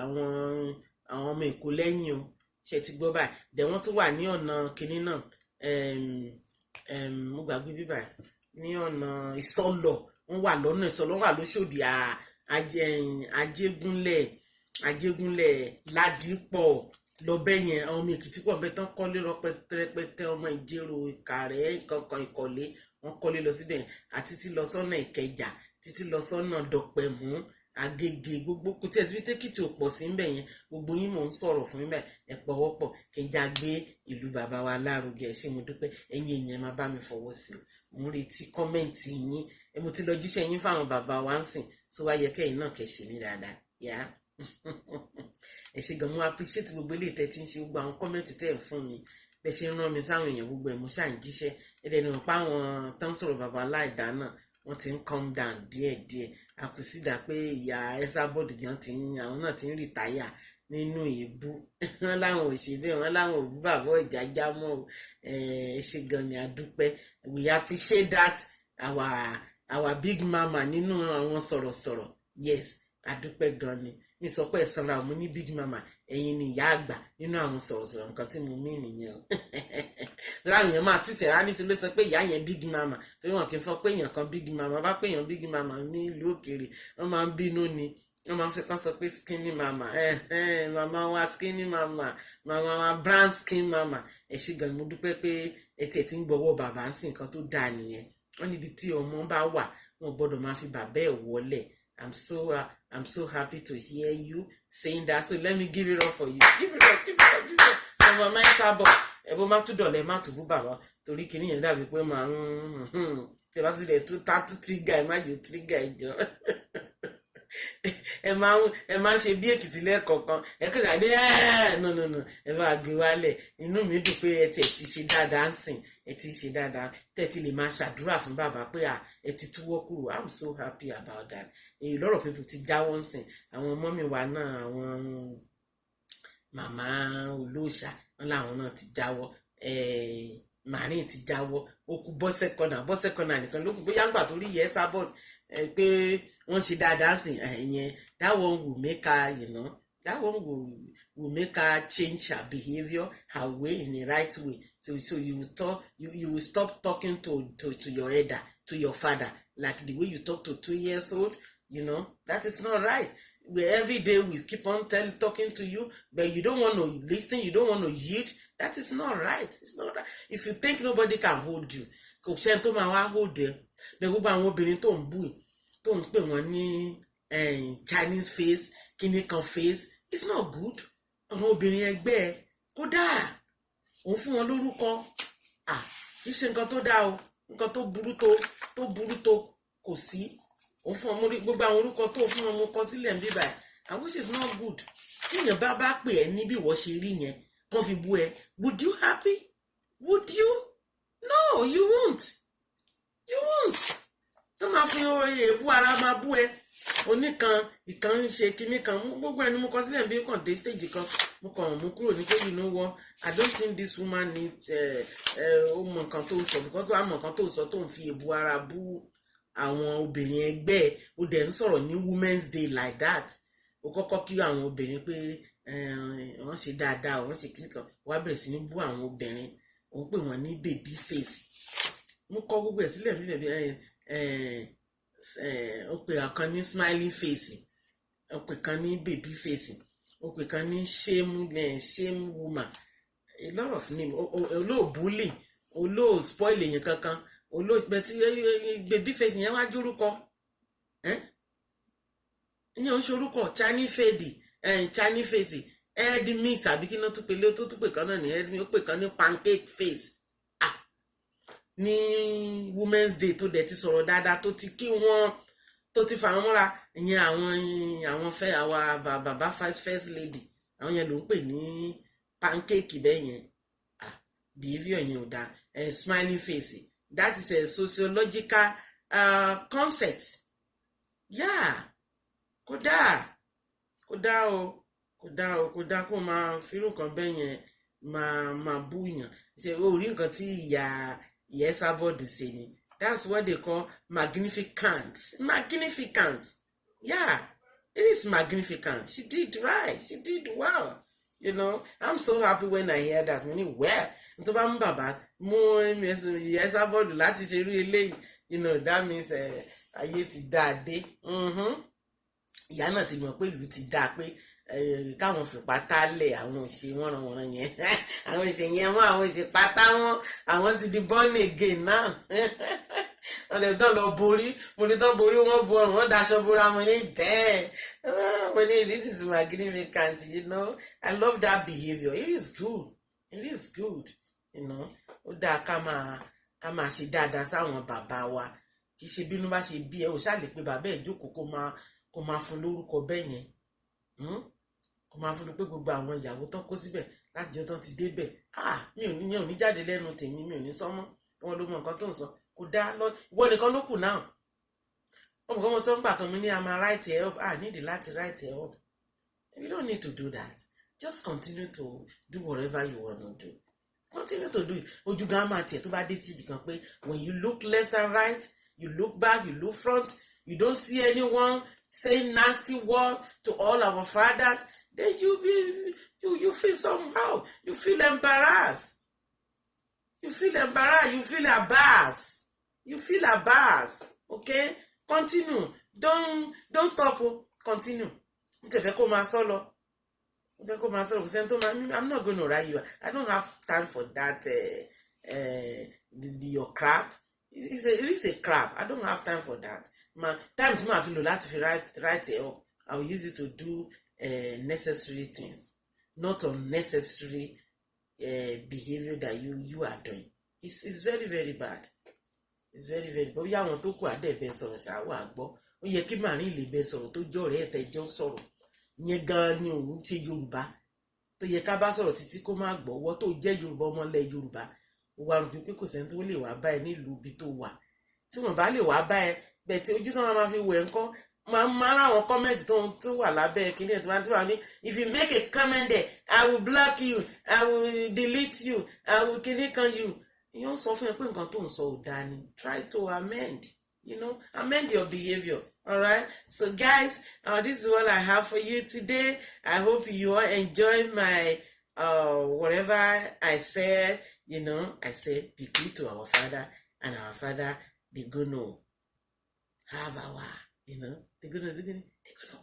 àwọn ọmọ Èkó lẹ́yìn o. Ṣe ti gbọ́ báyìí? Dẹ̀ wọ́n tún wà ní ọ̀nà kinní náà, mo gbàgbé bíbà, ní ọ̀nà Ìsọlọ̀. Wọ́n wà lọ́nà Ìsọlọ̀, wọ́n wà lóṣòdì, Ajégúnlẹ̀, Ajégúnlẹ̀, Ládìpọ̀ lọ́bẹ̀ yẹn. Àwọn ọmọ Èkìtì pọ̀ bẹ́ẹ̀ tán kọ́lé rẹpẹtẹ. Ọmọ Ìjẹ̀rò, Ìkàrẹ́, nǹkankan, Ìkọ̀lé, wọ́n kọ́lé lọ síbẹ̀, àti títí lọ sọ́nà Ìkẹjà, títí lọ sọ́nà Dọ̀pẹ̀mú, Àgègè, gbogbo kò tí ẹ̀ síbi tẹ́kìtì ò pọ̀ sí ńbẹ̀ yẹn. Gbogbo yín, mò ń sọ̀rọ̀ fún yín bẹ́ẹ̀. Ẹ pọ̀wọ́pọ̀ kí n já gbé ìlú bàbá wa lárugẹ. Ṣé mo dúpẹ́. Ẹ̀yin èèyàn, máa bá mi fọwọ́ sí o. Mò ń retí comment yín. Ẹ mo ti lọ jíṣẹ́ yín fáwọn bàbá wa ń sìn tó wá yẹ kẹ́yìn náà kẹ́ ṣe mí dáadáa yá. Ẹ ṣe gan, mo appreciate gbogbo eléyìí tẹ́ ti ń ṣe, gbogbo àwọn comment tẹ́ ẹ̀ fún mi, bẹ́ẹ̀ ṣe ń rán mi sáwọn èèyàn, gbogbo ẹ̀ mo ṣáà ń jíṣẹ́. Ẹ dẹ̀ ní wọn pa àwọn tó ń sọ̀rọ̀ bàbá aláìdá náà, wọ́n ti ń calm down díẹ̀díẹ̀. Àkùsídà pé ìyá Esabod gan ti ń, àwọn náà ti ń retire nínú èébú wọn láwọn ò ṣe bẹ́ẹ̀, wọn láwọn ò bú bàbá Ìjájá mọ́ o. Ẹ ṣe gan ni, a dúpẹ́. We appreciate that, our big mama nínú àwọn sọ̀rọ̀sọ̀rọ̀. Yes, a dúpẹ́ gan ni. Mi sọ pé ẹ sanra, mo ní big mama, ẹ̀yin ni ìyá àgbà nínú àwọn sọ̀rọ̀sọ̀rọ̀. Nǹkan tí mo mí nìyẹn o. Láwọn èèyàn máa tìsẹ̀ rá níṣẹ́ ló sọ pé ìyá yẹn big mama, torí wọn kì í fọ pé èèyàn kan big mama. Bá pé èèyàn big mama ní ìlú òkèèrè, wọ́n máa ń bínú ni. Wọ́n máa ń fẹ́ kán sọ pé skinny mama, mama wa skinny mama, mama wa brown skin mama. Ẹ ṣé gan, mo dúpẹ́ pé ẹ tiẹ̀ ti ń gbọ́wọ́ bàbá ń sìn. Nǹkan tó dáa nìyẹn. Wọ́n níbi tí ọmọ bá wà, wọn gbọ́dọ̀ máa fi bàbá ẹ̀ wọlé. I'm so happy to hear you saying that. So let me give it up for you. Give it up, give it up, give it up for Mama Esabod, ẹ bó má tún dọ̀lẹ́, má tún bú bàbá, torí kinní yẹn dàbí pé màá ń tẹ bá tún lẹ̀ tún tá tún trigger. Ẹ má jò trigger, ẹ jọ. Ẹ máa ń ṣe bí Èkìtì lẹ́ẹ̀kọ̀ọ̀kan. Ẹ kò sàdé ẹ. No, no, no, ẹ bá gbé wálẹ̀. Inú mi dùn pé ẹ tiẹ̀ ti ṣe dáadáa ń sìn, ẹ ti ṣe dáadáa, tẹ́ ti lè máa ṣàdúrà fún bàbá pé à ẹ ti túwọ́ kúrò. I'm so happy about that. A lot of people ti jáwọ́ ń sìn. Àwọn ọmọ mi wà náà, àwọn màmá olóòṣà wọn làwọn náà ti jáwọ́. Marine ti jáwọ́. Ó kú Bọ́sẹ̀ Kọ́nà. Bọ́sẹ̀ Kọ́nà nìkan ló kù. Bóyá ńgbà tó rí yẹ Esabod pé wọ́n ṣe dáadáa sí ìyẹn, that one will make her you know that one will make her change her behaviour, her way, in the right way. So you will talk you, you will stop talking to your elder, to your father, like the way you talk to 2 years old. That is not right. We every day we keep on talking to you, but you don't want to listen, you don't want to yield. That is not right. It's not right. If you think nobody can hold you, kò sẹ́ni tó máa wá hold ẹ bẹ́ẹ̀. Gbogbo àwọn obìnrin tó ń bú, tó ń pè wọ́n ní Chinese face, kíní kan face, it's not good. Àwọn obìnrin ẹgbẹ́ ẹ, kódà òun fún wọn lórúkọ, ah, kì í ṣe nǹkan tó dáa o. Nǹkan tó burú, tó burú tó kò sí. Òun fún wọn gbogbo àwọn orúkọ tó fún wọn, mo kọ sílẹ̀ ń bíbà, and which is not good. Tíyẹn bá pè ẹ́ ní bí ìwọ ṣe rí yẹn, kàn fi bú ẹ, would you happy? Would you? No, you won't. You won't. Tó máa fi èébú ara máa bú ẹ, oníkan ìkan ń ṣe kinní kan. Gbogbo ẹni mo kọ sílẹ̀ bí kàn dé stage kan, mo kàn mú kúrò ní pé, you know what, I don't think this woman need. Ó mọ nǹkan tó sọ, because ó mọ nǹkan tó sọ, tó ń fi èébú ara bú àwọn obìnrin ẹgbẹ́ ẹ̀. Ó dẹ̀ ń sọ̀rọ̀ ní Women's Day like that. Ó kọ́kọ́ kí àwọn obìnrin pé wọ́n ṣe dáadáa, wọ́n ṣe kíní kan, wọ́n á bẹ̀rẹ̀ sí ní bú àwọn obìnrin, òun pè wọ́n ní baby face. Mo kọ gbogbo ẹ̀ sílẹ̀ bí bẹ̀bẹ̀. Ó pè ọ̀kan ní smiling face, ó pè kan ní baby face, ó pè kan ní shame woman, a lot of name. Olóò bully, olóò spoil èèyàn kankan, olóò bẹ̀tí baby face yẹn wá jórúkọ ìyẹn ń ṣorúkọ. Chinese fèdè, Chinese face, head mix, àbí kí ló tún pè lé tó tún pè kan náà ní head mix. Ó pè kan ní pancake face. Ah, ní Women's Day tó dẹ̀ ti sọ̀rọ̀ dáadáa, tó ti kí wọ́n, tó ti fà wọ́n mọ́ra, ìyẹn àwọn fẹ́ àwa bàbá first lady, àwọn yẹn ló ń pè ní pancake bẹ́ẹ̀ yẹn. Ah, behaviour yẹn ò dáa. Smiling face, that is a sociological concept. Yeah, kò dáa, kò dáa o, kò dáa o, kò dáa kó máa firú nǹkan bẹ́ẹ̀ yẹn máa bú yàn. Ṣe o rí nǹkan tí ìyá Esabod ṣe ni? That's what they call magnificent. Magnificent, yeah, it is magnificent. She did right, she did well. I'm so happy when I hear that. Mo ní, well, tó bá mú bàbá mú ìyá Esabod láti ṣe irú eléyìí, that means ayé ti dáa dé. Ìyá náà ti mọ̀ pé ìlú ti dáa, pé káwọn fipá tálẹ̀, àwọn òṣè wọ́nranwọ̀nran yẹn, àwọn òṣè yẹn mọ́, àwọn òṣè pátá wọn, àwọn ti di born again náà. Wọ́n lè tán lọ borí, mo ní tán borí, wọ́n bu ọrùn, wọ́n daṣọ bóra. Mo ní dẹ́ẹ̀, mo ní this is magnificent. I love that behaviour. It is good, it is good. Ó dáa ká máa ṣe dáadáa sáwọn bàbá wa. Kì í ṣe bínú bá ṣe bí ẹ ò ṣáà lè pe bàbá ẹ jókòó, kó máa fún lórúkọ bẹ́ẹ̀ yẹn, Kó máa fún un pé gbogbo àwọn ìyàwó tán kó síbẹ̀ láti jọ tán ti débẹ̀. Ah, mi ò ní yẹn ò ní jáde lẹ́nu tèmi, mi ò ní sọ́mọ́. Wọn ló mọ nǹkan tó ń sọ. Kò dáa lọ. Ìwọ nìkan ló kù náà. Ọmọ kan mo sọ ń gbà kan, mi ní a máa write ẹ up. Ah, nídìí láti write ẹ up. You don't need to do that. Just continue to do whatever you wanna do. Continue to do it. Ojú gan máa tiẹ̀ tó bá dé stage kan pé when you look left and right, you look back, you look front, you don't see anyone saying nasty word to all our fathers, then you be you you feel somehow, you feel embarrassed, you feel embarrassed, you feel embarrassed, you feel embarrassed. Okay, continue. Don't stop o. Continue. N tẹ̀ fẹ́ kó máa sọ lọ, n fẹ́ kó máa sọ lọ. Kò sẹ́ni tó máa. I'm not gonna write you. I don't have time for that. Your crap, it is a crap. I don't have time for that. Ma time tí màá fi lò láti fi write it up, I will use it to do necessary things, not unnecessary. Behaviour that you are doing, it's very, very bad. It's very, very. Bóyá àwọn tó kù àdẹ̀bẹ̀ sọ̀rọ̀ ṣáà gbọ́. Ó yẹ kí màrín lè bẹ sọ̀rọ̀ tó jọ ọ̀rẹ́ ẹ̀tẹ̀jọ́ sọ̀rọ̀ yẹn gan-an ni òun ṣe Yorùbá tó yẹ ká bá sọ̀rọ̀ títí kó má gbọ́. Wọ́ tó jẹ́ Yorùbá, ọmọlẹ̀ Yorùbá, ó wá rò pé kò sẹ́ni tó lè wá bá ẹ nílùú ibi tó wà. Tí wọ́n bá lè wá bá ẹ bẹ́ẹ̀, tí ojú náà máa fi wẹ̀ ńkọ́, máa máa ráwọn comment tó wà lábẹ́ kíní ẹ̀ tó wà ní, "If you make a comment there, I will block you, I will delete you, I will kíní kan you." Ìyẹn sọ fún ẹ pé nǹkan tó ń sọ ò dáa ni. Try to amend your behaviour. All right, so guys, this is what I have for you today. I hope you all enjoy my whatever I said. I said be good to our father, and our father, they gonna have our they're gonna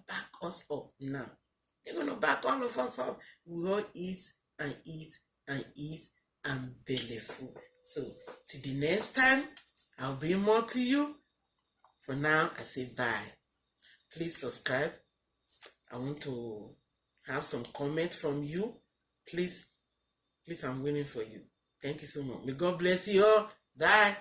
back us up. Now they're gonna back all of us up. We all eat and eat and eat and belly full. So till the next time, I'll be more to you. For now, I say bye. Please subscribe. I want to have some comment from you. Please, please, I'm waiting for you. Thank you so much. May God bless you all. Bye.